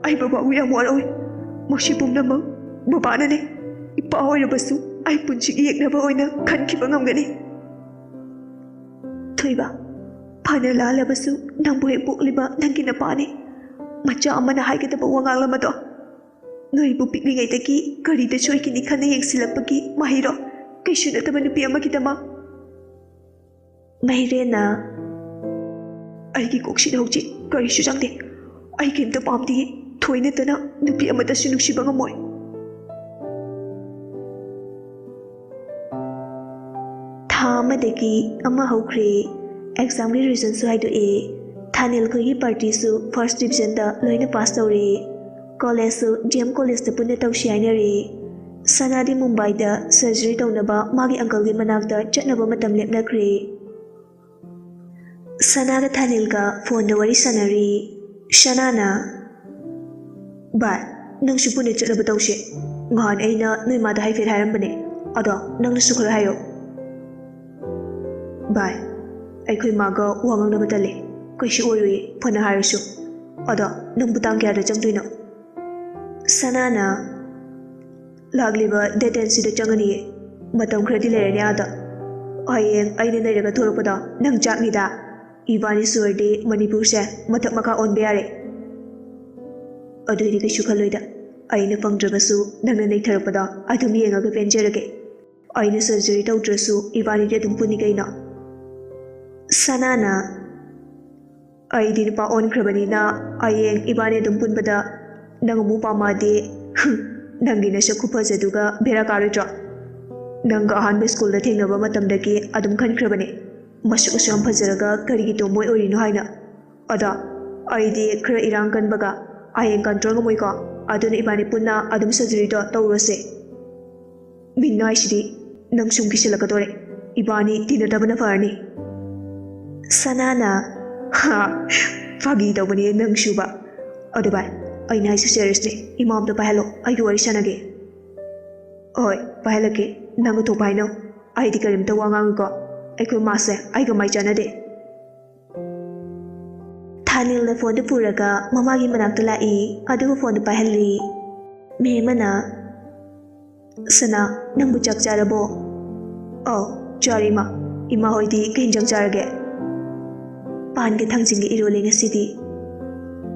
ꯑꯩ ꯕꯕꯥꯕꯨ ꯌꯥꯝ ꯋꯥꯔꯧꯏ꯫ ꯃꯁꯤ ꯄꯨꯝꯅꯃꯛ ꯕꯕꯥꯅꯅꯦ꯫ ꯏꯄꯥ ꯑꯣꯏꯔꯕꯁꯨ ꯑꯩ ꯄꯨꯟꯁꯤꯒꯤ ꯌꯦꯛꯅꯕ ꯑꯣꯏꯅ ꯈꯟꯈꯤꯕ ꯉꯝꯒꯅꯤ꯫ ꯊꯣꯏꯕ, ꯐꯅ ꯂꯥꯜꯂꯕꯁꯨ ꯅꯪꯕꯨ ꯍꯦꯛ ꯄꯣꯛꯂꯤꯕ ꯅꯪꯒꯤ ꯅꯄꯥꯅꯤ꯫ ꯃꯆꯥ ꯑꯃꯅ ꯍꯥꯏꯒꯗꯕ ꯋꯥꯉꯥꯡ ꯑꯃꯗꯣ꯫ ꯅꯣꯏꯕꯨ ꯄꯤꯛꯂꯤꯉꯩꯗꯒꯤ ꯀꯔꯤꯗ ꯁꯣꯏꯈꯤꯅꯤ ꯈꯟꯅ ꯌꯦꯡꯁꯤꯜꯂꯛꯄꯒꯤ ꯃꯍꯩꯔꯣ? ꯀꯩꯁꯨ ꯅꯠꯇꯕ ꯅꯨꯄꯤ ꯑꯃꯒꯤꯗꯃꯛ꯫ ꯃꯍꯩꯔꯦꯟꯅ, ꯑꯩꯒꯤ ꯀꯣꯛꯁꯤꯗ ꯍꯧꯖꯤꯛ ꯀꯔꯤꯁꯨ ꯆꯪꯗꯦ꯫ ꯑꯩ ꯀꯔꯤꯝꯇ ꯄꯥꯝꯗꯦ꯫ ꯊꯣꯏ ꯅꯠꯇꯅ ꯅꯨꯄꯤ ꯑꯃꯠꯇꯁꯨ ꯅꯨꯡꯁꯤꯕ ꯉꯝꯃꯣꯏ꯫ ꯊꯥ ꯑꯃꯗꯒꯤ ꯑꯃ ꯍꯧꯈ꯭ꯔꯦ꯫ ꯑꯦꯛꯖꯥꯝꯒꯤ ꯔꯤꯖꯜꯁꯨ ꯍꯥꯏꯗꯣꯛꯑꯦ꯫ ꯊꯥꯅꯤꯜ ꯈꯣꯏꯒꯤ ꯄꯥꯔꯇꯤꯁꯨ ꯐꯥꯔꯁ ꯗꯤꯕꯤꯖꯟꯗ ꯂꯣꯏꯅ ꯄꯥꯁ ꯇꯧꯔꯦ꯫ ꯀꯣꯂꯦꯖꯁꯨ ꯗꯤ ꯑꯦꯝ ꯀꯣꯂꯦꯖꯇ ꯄꯨꯟꯅ ꯇꯧꯁꯤ ꯍꯥꯏꯅꯔꯦ꯫ ꯁꯅꯥꯗꯤ ꯃꯨꯝꯕꯥꯏꯗ ꯁꯔꯖꯔꯤ ꯇꯧꯅꯕ ꯃꯥꯒꯤ ꯑꯪꯀꯜꯒꯤ ꯃꯅꯥꯛꯇ ꯆꯠꯅꯕ ꯃꯇꯝ ꯂꯦꯞꯅꯈ꯭ꯔꯦ꯫ ꯁꯅꯥꯒ ꯊꯥꯅꯤꯜꯒ ꯐꯣꯟꯗ ꯋꯥꯔꯤ ꯁꯥꯟꯅꯔꯤ꯫ ꯁꯅꯥꯅ, "ꯚꯥꯏ, ꯅꯪꯁꯨ ꯄꯨꯟꯅ ꯆꯠꯅꯕ ꯇꯧꯁꯦ꯫ ꯉꯍꯥꯟ ꯑꯩꯅ ꯅꯣꯏ ꯃꯥꯗ ꯍꯥꯏꯐꯦꯠ ꯍꯥꯏꯔꯝꯕꯅꯦ꯫ ꯑꯗꯣ ꯅꯪꯅꯁꯨ ꯈꯔ ꯍꯥꯏꯌꯣ꯫" "ꯚꯥꯏ, ꯑꯩꯈꯣꯏ ꯃꯥꯒ ꯋꯥ ꯉꯥꯡꯅꯕ ꯇꯜꯂꯦ꯫ ꯀꯩꯁꯨ ꯑꯣꯏꯔꯣꯏꯌꯦ, ꯐꯅ ꯍꯥꯏꯔꯁꯨ꯫ ꯑꯗꯣ ꯅꯪꯕꯨ ꯇꯥꯡ ꯀꯌꯥꯗ ꯆꯪꯗꯣꯏꯅꯣ?" ꯁꯅꯥꯅ, "ꯂꯥꯛꯂꯤꯕ ꯗꯦꯠ ꯇꯦꯟꯁꯤꯗ ꯆꯪꯉꯅꯤꯌꯦ꯫ ꯃꯇꯝ ꯈꯔꯗꯤ ꯂꯩꯔꯅꯤ ꯑꯥꯗ꯫ ꯍꯌꯦꯡ ꯑꯩꯅ ꯅꯩꯔꯒ ꯊꯣꯛꯂꯛꯄꯗꯣ ꯅꯪ ꯆꯥꯛꯅꯤꯗ꯫ ꯏꯕꯥꯅꯤ ꯁꯨꯔꯗꯤ ꯃꯅꯤꯄꯨꯔꯁꯦ ꯃꯊꯛ ꯃꯈꯥ ꯑꯣꯟꯕ ꯌꯥꯔꯦ꯫ ꯑꯗꯨꯏꯗꯤ ꯀꯩꯁꯨ ꯈꯜꯂꯣꯏꯗ꯫ ꯑꯩꯅ ꯐꯪꯗ꯭ꯔꯕꯁꯨ ꯅꯪꯅ ꯅꯩꯊꯔꯛꯄꯗꯣ ꯑꯗꯨꯝ ꯌꯦꯡꯉꯒ ꯄꯦꯟꯖꯔꯒꯦ꯫ ꯑꯩꯅ ꯁꯔꯖꯔꯤ ꯇꯧꯗ꯭ꯔꯁꯨ ꯏꯕꯥꯅꯤꯗꯤ ꯑꯗꯨꯝ ꯄꯨꯟꯅꯤ ꯀꯩꯅꯣ꯫" ꯁꯅꯥꯅ, "ꯑꯩꯗꯤ ꯅꯨꯄꯥ ꯑꯣꯟꯈ꯭ꯔꯕꯅꯤꯅ ꯍꯌꯦꯡ ꯏꯕꯥꯅꯤ ꯑꯗꯨꯝ ꯄꯨꯟꯕꯗ ꯅꯪ ꯑꯃꯨꯛ ꯄꯥꯝꯃꯛꯑꯗꯤ, ꯍꯨꯝ, ꯅꯪꯒꯤ ꯅꯁꯛ ꯈꯨꯐꯖꯗꯨꯒ ꯕꯦꯔꯥ ꯀꯥꯔꯣꯏꯗ꯭ꯔꯣ? ꯅꯪꯒ ꯑꯍꯥꯟꯕ ꯁ꯭ꯀꯨꯜꯗ ꯊꯦꯡꯅꯕ ꯃꯇꯝꯗꯒꯤ ꯑꯗꯨꯝ ꯈꯟꯈ꯭ꯔꯕꯅꯦ, ꯃꯁꯛ ꯑꯁꯨꯛ ꯌꯥꯝ ꯐꯖꯔꯒ ꯀꯔꯤꯒꯤ ꯇꯣꯝꯕꯣꯏ ꯑꯣꯏꯔꯤꯅꯣ ꯍꯥꯏꯅ꯫ ꯑꯗꯣ ꯑꯩꯗꯤ ꯈꯔ ꯏꯔꯥꯡ ꯀꯟꯕꯒ ꯍꯌꯦꯡ ꯀꯟꯇ꯭ꯔꯣꯜ ꯉꯝꯃꯣꯏꯀꯣ, ꯑꯗꯨꯅ ꯏꯕꯥꯅꯤ ꯄꯨꯟꯅ ꯑꯗꯨꯝ ꯁꯔꯖꯔꯤꯗꯣ ꯇꯧꯔꯨꯔꯁꯦ꯫" ꯃꯤꯠ ꯅꯥꯏꯁꯤꯗꯤ ꯅꯪ ꯁꯨꯝ ꯀꯤꯁꯜꯂꯛꯀꯗꯣꯔꯦ꯫ ꯏꯕꯥꯅꯤ ꯇꯤꯟꯅꯗꯕꯅ ꯐꯔꯅꯤ꯫ ꯁꯅꯥꯅ, "ꯍꯥ, ꯐꯥꯒꯤ ꯇꯧꯕꯅꯦ ꯅꯪꯁꯨꯕ꯫ ꯑꯗꯣ ꯚꯥꯏ, ꯑꯩꯅ ꯍꯥꯏꯁꯦ ꯁꯦꯔꯤꯌꯁꯅꯦ꯫ ꯏꯃꯥ ꯑꯝꯇ ꯄꯥꯏꯍꯜꯂꯣ, ꯑꯩꯒꯤ ꯋꯥꯔꯤ ꯁꯥꯟꯅꯒꯦ꯫ ꯍꯣꯏ, ꯄꯥꯏꯍꯜꯂꯛꯀꯦ꯫ ꯅꯪ ꯊꯣꯛꯄ ꯍꯥꯏꯅꯧ꯫ ꯑꯩꯗꯤ ꯀꯔꯤꯝꯇ ꯋꯥ ꯉꯥꯡꯉꯨꯀꯣ꯫ ꯑꯩꯈꯣꯏ ꯃꯥꯁꯦ ꯑꯩꯒ ꯃꯥꯏ ꯆꯥꯟꯅꯗꯦ꯫ ꯊꯥꯅꯤꯜꯅ ꯐꯣꯟꯗꯨ ꯄꯨꯔꯒ ꯃꯃꯥꯒꯤ ꯃꯅꯥꯛꯇ ꯂꯥꯛꯏ, ꯑꯗꯨꯒ ꯐꯣꯟꯗꯨ ꯄꯥꯏꯍꯜꯂꯤ꯫ ꯃꯦꯝ ꯑꯃꯅ, "ꯁꯅꯥ, ꯅꯪꯕꯨ ꯆꯥꯛ ꯆꯥꯔꯕꯣ?" "ꯑꯧ, ꯆꯥꯔꯦ ꯏꯃꯥ꯫ ꯏꯃꯥ ꯍꯣꯏꯗꯤ ꯀꯩ ꯏꯟꯖꯥꯡ ꯆꯥꯔꯒꯦ?" "ꯄꯥꯟꯒ ꯊꯥꯡꯖꯤꯡꯒ ꯏꯔꯣꯜꯂꯦ ꯉꯁꯤꯗꯤ꯫"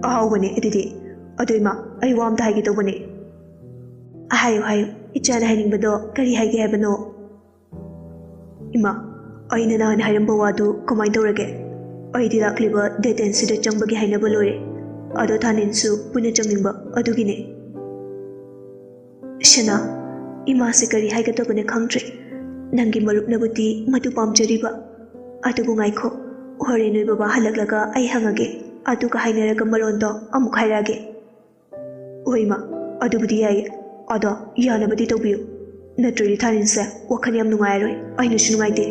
"ꯑꯍꯥꯎꯕꯅꯦ ꯑꯗꯨꯗꯤ꯫ ꯑꯗꯣ ꯏꯃꯥ, ꯑꯩ ꯋꯥ ꯑꯝꯇ ꯍꯥꯏꯒꯦ ꯇꯧꯕꯅꯦ꯫" "ꯍꯥꯏꯌꯨ, ꯍꯥꯏꯌꯨ꯫ ꯏꯆꯥꯅ ꯍꯥꯏꯅꯤꯡꯕꯗꯣ ꯀꯔꯤ ꯍꯥꯏꯒꯦ ꯍꯥꯏꯕꯅꯣ?" "ꯏꯃꯥ, ꯑꯩꯅ ꯅꯍꯥꯟ ꯍꯥꯏꯔꯝꯕ ꯋꯥꯗꯨ ꯀꯃꯥꯏꯅ ꯇꯧꯔꯒꯦ?" "ꯑꯩꯗꯤ ꯂꯥꯛꯂꯤꯕ ꯗꯦꯠ ꯇꯦꯟꯁꯤꯗ ꯆꯪꯕꯒꯤ ꯍꯥꯏꯅꯕ ꯂꯣꯏꯔꯦ꯫ ꯑꯗꯣ ꯊꯥꯅꯤꯟꯁꯨ ꯄꯨꯟꯅ ꯆꯪꯅꯤꯡꯕ ꯑꯗꯨꯒꯤꯅꯦ꯫" "ꯁꯅꯥ, ꯏꯃꯥꯁꯦ ꯀꯔꯤ ꯍꯥꯏꯒꯗꯕꯅꯣ ꯈꯪꯗ꯭ꯔꯦ꯫ ꯅꯪꯒꯤ ꯃꯔꯨꯞꯅꯕꯨꯗꯤ ꯃꯗꯨ ꯄꯥꯝꯖꯔꯤꯕ꯫ ꯑꯗꯨꯕꯨ ꯉꯥꯏꯈꯣ, ꯍꯣꯔꯦꯟ ꯅꯣꯏ ꯕꯕꯥ ꯍꯜꯂꯛꯂꯒ ꯑꯩ ꯍꯪꯉꯒꯦ, ꯑꯗꯨꯒ ꯍꯥꯏꯅꯔꯒ ꯃꯔꯣꯟꯗꯣ ꯑꯃꯨꯛ ꯍꯥꯏꯔꯛꯑꯒꯦ꯫" "ꯍꯣꯏ ꯏꯃꯥ, ꯑꯗꯨꯕꯨꯗꯤ ꯌꯥꯏꯌꯦ꯫ ꯑꯗꯣ ꯌꯥꯅꯕꯗꯤ ꯇꯧꯕꯤꯌꯨ꯫ ꯅꯠꯇ꯭ꯔꯗꯤ ꯊꯥꯅꯤꯟꯁꯦ ꯋꯥꯈꯜ ꯌꯥꯝ ꯅꯨꯡꯉꯥꯏꯔꯔꯣꯏ, ꯑꯩꯅꯁꯨ ꯅꯨꯡꯉꯥꯏꯇꯦ꯫"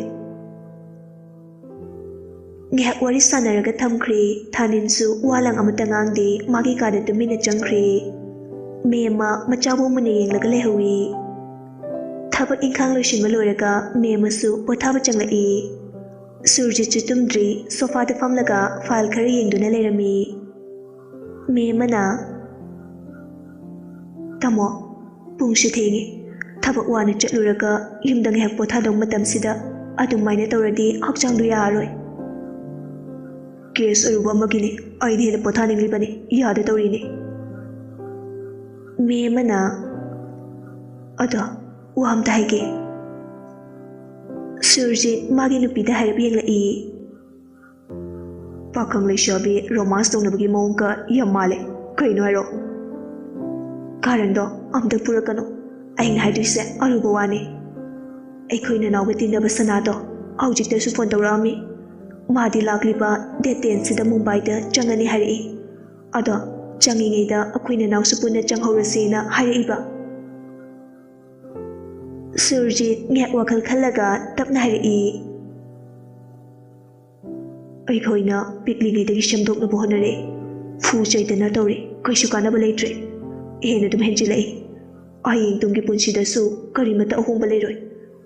ꯉꯥꯏꯍꯥꯛ ꯋꯥꯔꯤ ꯁꯥꯟꯅꯔꯒ ꯊꯝꯈ꯭ꯔꯦ꯫ ꯊꯥꯅꯤꯟꯁꯨ ꯋꯥ ꯂꯥꯡ ꯑꯃꯠꯇ ꯉꯥꯡꯗꯦ, ꯃꯥꯒꯤ ꯀꯥꯗ ꯇꯨꯃꯤꯟꯅ ꯆꯪꯈ꯭ꯔꯦ꯫ ꯃꯦꯝꯃ ꯃꯆꯥꯕꯨ ꯃꯨꯟꯅ ꯌꯦꯡꯂꯒ ꯂꯩꯍꯧꯏ꯫ ꯊꯕꯛ ꯏꯪꯈꯥꯡ ꯂꯣꯏꯁꯤꯟꯕ ꯂꯣꯏꯔꯒ ꯃꯦꯝꯃꯁꯨ ꯄꯣꯊꯥꯕ ꯆꯪꯂꯛꯏ꯫ ꯁꯨꯔꯖꯤꯠꯁꯨ ꯇꯨꯝꯗ꯭ꯔꯤ, ꯁꯣꯐꯥꯗ ꯐꯝꯂꯒ ꯐꯥꯏꯜ ꯈꯔ ꯌꯦꯡꯗꯨꯅ ꯂꯩꯔꯝꯃꯤ꯫ ꯃꯦꯝꯃꯅ, "ꯇꯥꯃꯣ, ꯄꯨꯡꯁꯨ ꯊꯦꯡꯉꯦ꯫ ꯊꯕꯛ ꯋꯥꯅ ꯆꯠꯂꯨꯔꯒ ꯌꯨꯝꯗ ꯉꯥꯏꯍꯥꯛ ꯄꯣꯊꯥꯗꯧ ꯃꯇꯝꯁꯤꯗ ꯑꯗꯨꯃꯥꯏꯅ ꯇꯧꯔꯗꯤ ꯍꯛꯆꯥꯡꯗꯣ ꯌꯥꯔꯔꯣꯏ꯫" "ꯀꯦꯁ ꯑꯔꯨꯕ ꯑꯃꯒꯤꯅꯤ, ꯑꯩꯅ ꯍꯦꯟꯅ ꯄꯣꯊꯥꯅꯤꯡꯂꯤꯕꯅꯤ, ꯌꯥꯗ ꯇꯧꯔꯤꯅꯤ꯫" ꯃꯦꯝꯃꯅ, "ꯑꯗꯣ ꯋꯥ ꯑꯝꯇ ꯍꯥꯏꯒꯦ꯫" ꯁꯨꯔꯖꯤꯠ ꯃꯥꯒꯤ ꯅꯨꯄꯤꯗ ꯍꯥꯏꯔꯞ ꯌꯦꯡꯂꯛꯏ꯫ "ꯄꯥꯈꯪ ꯂꯩꯁꯥꯕꯤ ꯔꯣꯃꯥꯟꯁ ꯇꯧꯅꯕꯒꯤ ꯃꯑꯣꯡꯒ ꯌꯥꯝ ꯃꯥꯜꯂꯦ꯫ ꯀꯩꯅꯣ ꯍꯥꯏꯔꯣ?" "ꯀꯥꯔꯟꯗꯣ ꯑꯝꯇ ꯄꯨꯔꯛꯀꯅꯨ꯫ ꯑꯩꯅ ꯍꯥꯏꯗꯣꯏꯁꯦ ꯑꯔꯨꯕ ꯋꯥꯅꯤ꯫ ꯑꯩꯈꯣꯏ ꯅꯅꯥꯎꯒ ꯇꯤꯟꯅꯕ ꯁꯅꯥꯗꯣ ꯍꯧꯖꯤꯛꯇꯁꯨ ꯐꯣꯟ ꯇꯧꯔꯛꯑꯝꯃꯤ꯫ ꯃꯥꯗꯤ ꯂꯥꯛꯂꯤꯕ ꯗꯦꯠ ꯇꯦꯟꯁꯤꯗ ꯃꯨꯝꯕꯥꯏꯗ ꯆꯪꯉꯅꯤ ꯍꯥꯏꯔꯛꯏ꯫ ꯑꯗꯣ ꯆꯪꯉꯤꯉꯩꯗ ꯑꯩꯈꯣꯏ ꯅꯅꯥꯎꯁꯨ ꯄꯨꯟꯅ ꯆꯪꯍꯧꯔꯁꯦꯅ ꯍꯥꯏꯔꯛꯏꯕ꯫" ꯁꯨꯔꯖꯤꯠ ꯉꯥꯏꯍꯥꯛ ꯋꯥꯈꯜ ꯈꯜꯂꯒ ꯇꯞꯅ ꯍꯥꯏꯔꯛꯏ꯫ "ꯑꯩꯈꯣꯏꯅ ꯄꯤꯛꯂꯤꯉꯩꯗꯒꯤ ꯁꯦꯝꯗꯣꯛꯅꯕ ꯍꯣꯠꯅꯔꯦ꯫ ꯐꯨ ꯆꯩꯗꯅ ꯇꯧꯔꯦ꯫ ꯀꯩꯁꯨ ꯀꯥꯟꯅꯕ ꯂꯩꯇ꯭ꯔꯦ꯫ ꯍꯦꯟꯅ ꯑꯗꯨꯝ ꯍꯦꯟꯖꯤꯜꯂꯛꯏ꯫ ꯍꯌꯦꯡ ꯇꯨꯡꯒꯤ ꯄꯨꯟꯁꯤꯗꯁꯨ ꯀꯔꯤꯃꯠꯇ ꯑꯍꯣꯡꯕ ꯂꯩꯔꯣꯏ꯫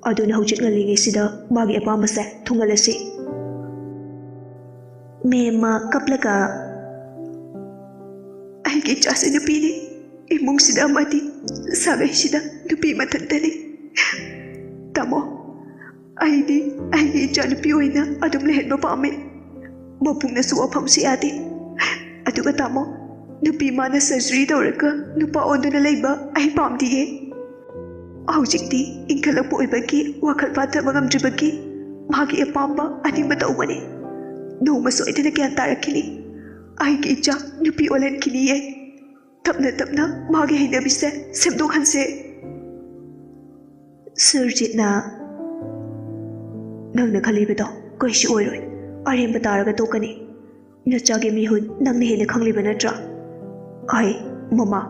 ꯑꯗꯨꯅ ꯍꯧꯖꯤꯛ ꯉꯜꯂꯤꯉꯩꯁꯤꯗ ꯃꯥꯒꯤ ꯑꯄꯥꯝꯕꯁꯦ ꯊꯨꯡꯍꯜꯂꯁꯤ꯫ ꯃꯦꯝꯃ ꯀꯞꯂꯒ, "ꯑꯩꯒꯤ ꯏꯆꯥꯁꯦ ꯅꯨꯄꯤꯅꯤ꯫ ꯏꯃꯨꯡꯁꯤꯗ ꯑꯃꯗꯤ ꯁꯥꯒꯩꯁꯤꯗ ꯅꯨꯄꯤ ꯃꯊꯟꯇꯅꯤ꯫ ꯇꯥꯃꯣ, ꯑꯩꯗꯤ ꯑꯩꯒꯤ ꯏꯆꯥꯅꯨꯄꯤ ꯑꯣꯏꯅ ꯑꯗꯨꯝ ꯂꯩꯍꯟꯕ ꯄꯥꯝꯃꯤ꯫ ꯃꯕꯨꯡꯅꯁꯨ ꯋꯥꯐꯝꯁꯨ ꯌꯥꯗꯦ꯫ ꯑꯗꯨꯒ ꯇꯥꯃꯣ, ꯅꯨꯄꯤ ꯃꯥꯅ ꯁꯔꯖꯔꯤ ꯇꯧꯔꯒ ꯅꯨꯄꯥ ꯑꯣꯟꯗꯨꯅ ꯂꯩꯕ ꯑꯩ ꯄꯥꯝꯗꯤꯌꯦ꯫ ꯍꯧꯖꯤꯛꯇꯤ ꯏꯟꯈꯠꯂꯛꯄ ꯑꯣꯏꯕꯒꯤ ꯋꯥꯈꯜ ꯐꯥꯊꯕ ꯉꯝꯗ꯭ꯔꯤꯕꯒꯤ ꯃꯥꯒꯤ ꯑꯄꯥꯝꯕ ꯑꯅꯤꯡꯕ ꯇꯧꯕꯅꯤ꯫ ꯅꯣꯡꯃ ꯁꯣꯏꯗꯅ ꯒ꯭ꯌꯥꯟ ꯇꯥꯔꯛꯈꯤꯅꯤ꯫ ꯑꯩꯒꯤ ꯏꯆꯥ ꯅꯨꯄꯤ ꯑꯣꯜꯍꯟꯈꯤꯅꯤꯌꯦ꯫ ꯇꯞꯅ ꯇꯞꯅ ꯃꯥꯒꯤ ꯍꯩꯅꯕꯤꯁꯦ ꯁꯦꯝꯗꯣꯛꯍꯟꯁꯦ꯫" ꯁꯨꯔꯖꯤꯠꯅ, "ꯅꯪꯅ ꯈꯜꯂꯤꯕꯗꯣ ꯀꯩꯁꯨ ꯑꯣꯏꯔꯣꯏ꯫ ꯑꯔꯦꯝꯕ ꯇꯥꯔꯒ ꯇꯣꯛꯀꯅꯤ꯫ ꯅꯆꯥꯒꯤ ꯃꯤꯍꯨꯟ ꯅꯪꯅ ꯍꯦꯟꯅ ꯈꯪꯂꯤꯕ ꯅꯠꯇ꯭ꯔꯥ?" "ꯑꯩ, ꯃꯃꯥ,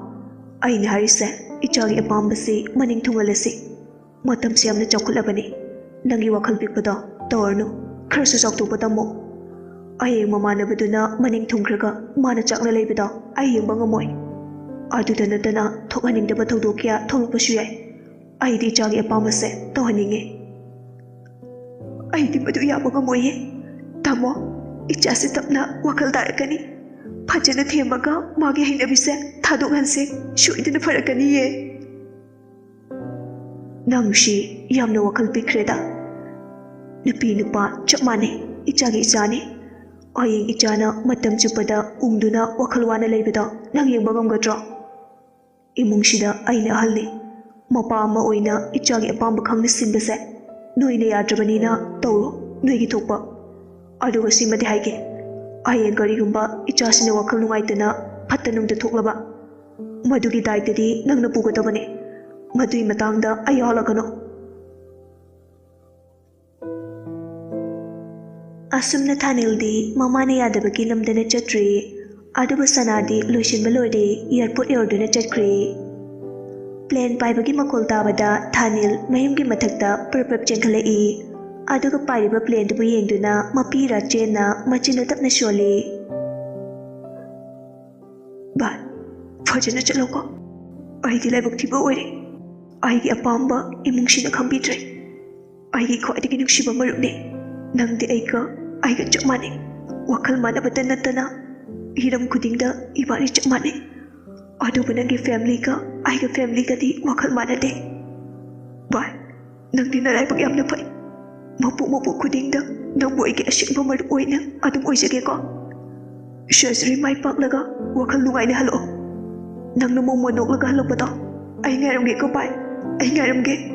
ꯑꯩꯅ ꯍꯥꯏꯔꯤꯁꯦ, ꯏꯆꯥꯒꯤ ꯑꯄꯥꯝꯕꯁꯤ ꯃꯅꯤꯡ ꯊꯨꯡꯍꯜꯂꯁꯤ꯫ ꯃꯇꯝꯁꯤ ꯌꯥꯝꯅ ꯆꯥꯎꯈꯠꯂꯕꯅꯤ꯫ ꯅꯪꯒꯤ ꯋꯥꯈꯜ ꯄꯤꯛꯄꯗꯣ ꯇꯧꯔꯅꯨ꯫ ꯈꯔꯁꯨ ꯆꯥꯎꯊꯣꯛꯄ ꯇꯝꯃꯨ꯫ ꯍꯌꯦꯡ ꯃꯃꯥꯟꯅꯕꯗꯨꯅ ꯃꯅꯤꯡ ꯊꯨꯡꯈ꯭ꯔꯒ ꯃꯥꯅ ꯆꯥꯛꯅ ꯂꯩꯕꯗꯣ ꯑꯩ ꯌꯦꯡꯕ ꯉꯝꯃꯣꯏ꯫ ꯑꯗꯨꯗ ꯅꯠꯇꯅ ꯊꯣꯛꯍꯟꯅꯤꯡꯗꯕ ꯊꯧꯗꯣꯛ ꯀꯌꯥ ꯊꯣꯛꯂꯛꯄꯁꯨ ꯌꯥꯏ꯫ ꯑꯩꯗꯤ ꯏꯆꯥꯒꯤ ꯑꯄꯥꯝꯕꯁꯦ ꯇꯧꯍꯟꯅꯤꯡꯉꯤ꯫" "ꯑꯩꯗꯤ ꯃꯗꯨ ꯌꯥꯕ ꯉꯝꯃꯣꯏꯌꯦ꯫ ꯇꯥꯃꯣ, ꯏꯆꯥꯁꯦ ꯇꯞꯅ ꯋꯥꯈꯜ ꯇꯥꯔꯛꯀꯅꯤ꯫ ꯐꯖꯅ ꯊꯦꯝꯃꯒ ꯃꯥꯒꯤ ꯍꯩꯅꯕꯤꯁꯦ ꯊꯥꯗꯣꯛꯍꯟꯁꯦ꯫ ꯁꯣꯏꯗꯅ ꯐꯔꯛꯀꯅꯤꯌꯦ꯫" "ꯅꯪꯁꯤ ꯌꯥꯝꯅ ꯋꯥꯈꯜ ꯄꯤꯛꯈ꯭ꯔꯦꯗ꯫ ꯅꯨꯄꯤ ꯅꯨꯄꯥ ꯆꯞ ꯃꯥꯟꯅꯩ꯫ ꯏꯆꯥꯒꯤ ꯏꯆꯥꯅꯤ꯫ ꯍꯌꯦꯡ ꯏꯆꯥꯅ ꯃꯇꯝ ꯆꯨꯞꯄꯗ ꯎꯪꯗꯨꯅ ꯋꯥꯈꯜ ꯋꯥꯅ ꯂꯩꯕꯗꯣ ꯅꯪ ꯌꯦꯡꯕ ꯉꯝꯒꯗ꯭ꯔꯣ? ꯏꯃꯨꯡꯁꯤꯗ ꯑꯩꯅ ꯑꯍꯜꯅꯤ꯫ ꯃꯄꯥ ꯑꯃ ꯑꯣꯏꯅ ꯏꯆꯥꯒꯤ ꯑꯄꯥꯝꯕ ꯈꯪꯅ ꯁꯤꯟꯕꯁꯦ ꯅꯣꯏꯅ ꯌꯥꯗ꯭ꯔꯕꯅꯤꯅ ꯇꯧꯔꯣ, ꯅꯣꯏꯒꯤ ꯊꯣꯛꯄ꯫ ꯑꯗꯨꯒ ꯁꯤꯃꯗꯤ ꯍꯥꯏꯒꯦ, ꯍꯌꯦꯡ ꯀꯔꯤꯒꯨꯝꯕ ꯏꯆꯥꯁꯤꯅ ꯋꯥꯈꯜ ꯅꯨꯡꯉꯥꯏꯇꯅ ꯐꯠꯇ ꯅꯨꯡꯗ ꯊꯣꯛꯂꯕ, ꯃꯗꯨꯒꯤ ꯗꯥꯏꯇꯗꯤ ꯅꯪꯅ ꯄꯨꯒꯗꯕꯅꯦ꯫ ꯃꯗꯨꯒꯤ ꯃꯇꯥꯡꯗ ꯑꯩ ꯌꯥꯎꯍꯜꯂꯛꯀꯅꯨ꯫" ꯑꯁꯨꯝꯅ ꯊꯥꯅꯤꯜꯗꯤ ꯃꯃꯥꯅ ꯌꯥꯗꯕꯒꯤ ꯅꯝꯗꯅ ꯆꯠꯇ꯭ꯔꯦ꯫ ꯑꯗꯨꯕꯨ ꯁꯅꯥꯗꯤ ꯂꯣꯏꯁꯤꯟꯕ ꯂꯣꯏꯔꯦ, ꯑꯦꯌꯥꯔꯄꯣꯔꯠ ꯌꯧꯔꯗꯨꯅ ꯆꯠꯈ꯭ꯔꯦ꯫ ꯄ꯭ꯂꯦꯟ ꯄꯥꯏꯕꯒꯤ ꯃꯈꯣꯜ ꯇꯥꯕꯗ ꯊꯥꯅꯤꯜ ꯃꯌꯨꯝꯒꯤ ꯃꯊꯛꯇ ꯄ꯭ꯔꯞ ꯄ꯭ꯔꯞ ꯆꯦꯟꯈꯠꯂꯛꯏ꯫ ꯑꯗꯨꯒ ꯄꯥꯏꯔꯤꯕ ꯄ꯭ꯂꯦꯟꯗꯨꯕꯨ ꯌꯦꯡꯗꯨꯅ ꯃꯄꯤ ꯏꯔꯥ ꯆꯦꯟꯅ ꯃꯆꯤꯟꯗꯨ ꯇꯞꯅ ꯁꯣꯜꯂꯤ꯫ ꯚꯥꯏ, ꯐꯖꯅ ꯆꯠꯂꯣꯀꯣ꯫ ꯑꯩꯗꯤ ꯂꯥꯏꯕꯛ ꯊꯤꯕ ꯑꯣꯏꯔꯦ꯫ ꯑꯩꯒꯤ ꯑꯄꯥꯝꯕ ꯏꯃꯨꯡꯁꯤꯅ ꯈꯪꯕꯤꯗ꯭ꯔꯦ꯫ ꯑꯩꯒꯤ ꯈ꯭ꯋꯥꯏꯗꯒꯤ ꯅꯨꯡꯁꯤꯕ ꯃꯔꯨꯞꯅꯦ꯫ ꯅꯪꯗꯤ ꯑꯩꯒ ꯑꯩꯒ ꯆꯞ ꯃꯥꯟꯅꯩ꯫ ꯋꯥꯈꯜ ꯃꯥꯟꯅꯕꯇ ꯅꯠꯇꯅ ꯍꯤꯔꯝ ꯈꯨꯗꯤꯡꯗ ꯏꯕꯥꯅꯤ ꯆꯞ ꯃꯥꯟꯅꯩ꯫ ꯑꯗꯨꯕꯨ ꯅꯪꯒꯤ ꯐꯦꯃꯤꯂꯤꯒ ꯑꯩꯒ ꯐꯦꯃꯤꯂꯤꯒꯗꯤ ꯋꯥꯈꯜ ꯃꯥꯟꯅꯗꯦ꯫ ꯚꯥꯏ, ꯅꯪꯗꯤ ꯅꯔꯥꯏꯕꯛ ꯌꯥꯝꯅ ꯐꯩ꯫ ꯃꯄꯣꯛ ꯃꯄꯣꯛ ꯈꯨꯗꯤꯡꯗ ꯅꯪꯕꯨ ꯑꯩꯒꯤ ꯑꯁꯦꯡꯕ ꯃꯔꯨꯞ ꯑꯣꯏꯅ ꯑꯗꯨꯝ ꯑꯣꯏꯖꯒꯦꯀꯣ꯫ ꯁꯔꯖꯔꯤ ꯃꯥꯏ ꯄꯥꯛꯂꯒ ꯋꯥꯈꯜ ꯅꯨꯡꯉꯥꯏꯅ ꯍꯜꯂꯛꯑꯣ꯫ ꯅꯪꯅ ꯃꯣꯃꯣꯟ ꯅꯣꯛꯂꯒ ꯍꯜꯂꯛꯄꯗꯣ ꯑꯩ ꯉꯥꯏꯔꯝꯒꯦꯀꯣ ꯚꯥꯏ, ꯑꯩ ꯉꯥꯏꯔꯝꯒꯦ꯫